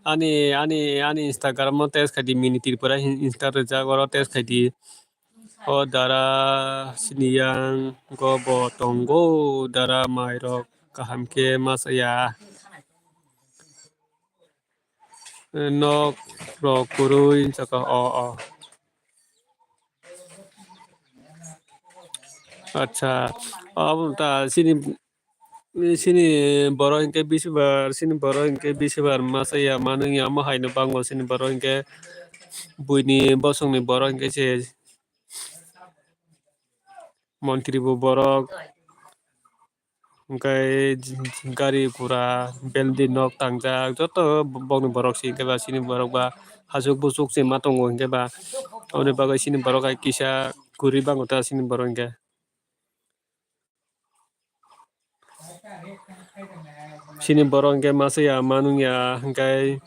Ani, ani, ani Instagram o test khai di, Mini Tripura hin-, Insta rijak, oro test khai di. O dara sini yang go bo tongo, dara mai rok kaham khe ma saya. Nok rok kwrwi wngkha o, o. Acha, obo ta sini, sini borok hinkhe bisi bar, sini borok hinkhe bisi bar ma saya ma nung ya, omo hai no bango sini borok hinkhe buini bosongni borok hinkhe se montri bo borok. Hwnkhe gari gura, building nok tangjak, joto bokni borok se, hwnkhe ba chini borok ba hasuk busuk se ma tongo, hwnkhe ba aboni bagwi chini borok hai kisa kwrwi bango ta chini borok hwnkhe. Chini borok hwnkhe ma saya ma nung ya, hwnkhe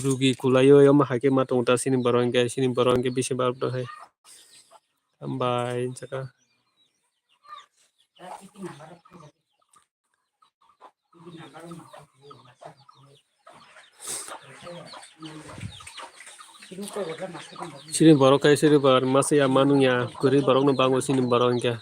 rugi kwlaiwi omo hai khe ma tongo ta chini borok hwnkhe, chini borok hwnkhe bisi barok no hai. Hambai, jaka. Chini borok kai siri bar masa ya manung ya, kwrwi borok no bango chini borok hwnkhe.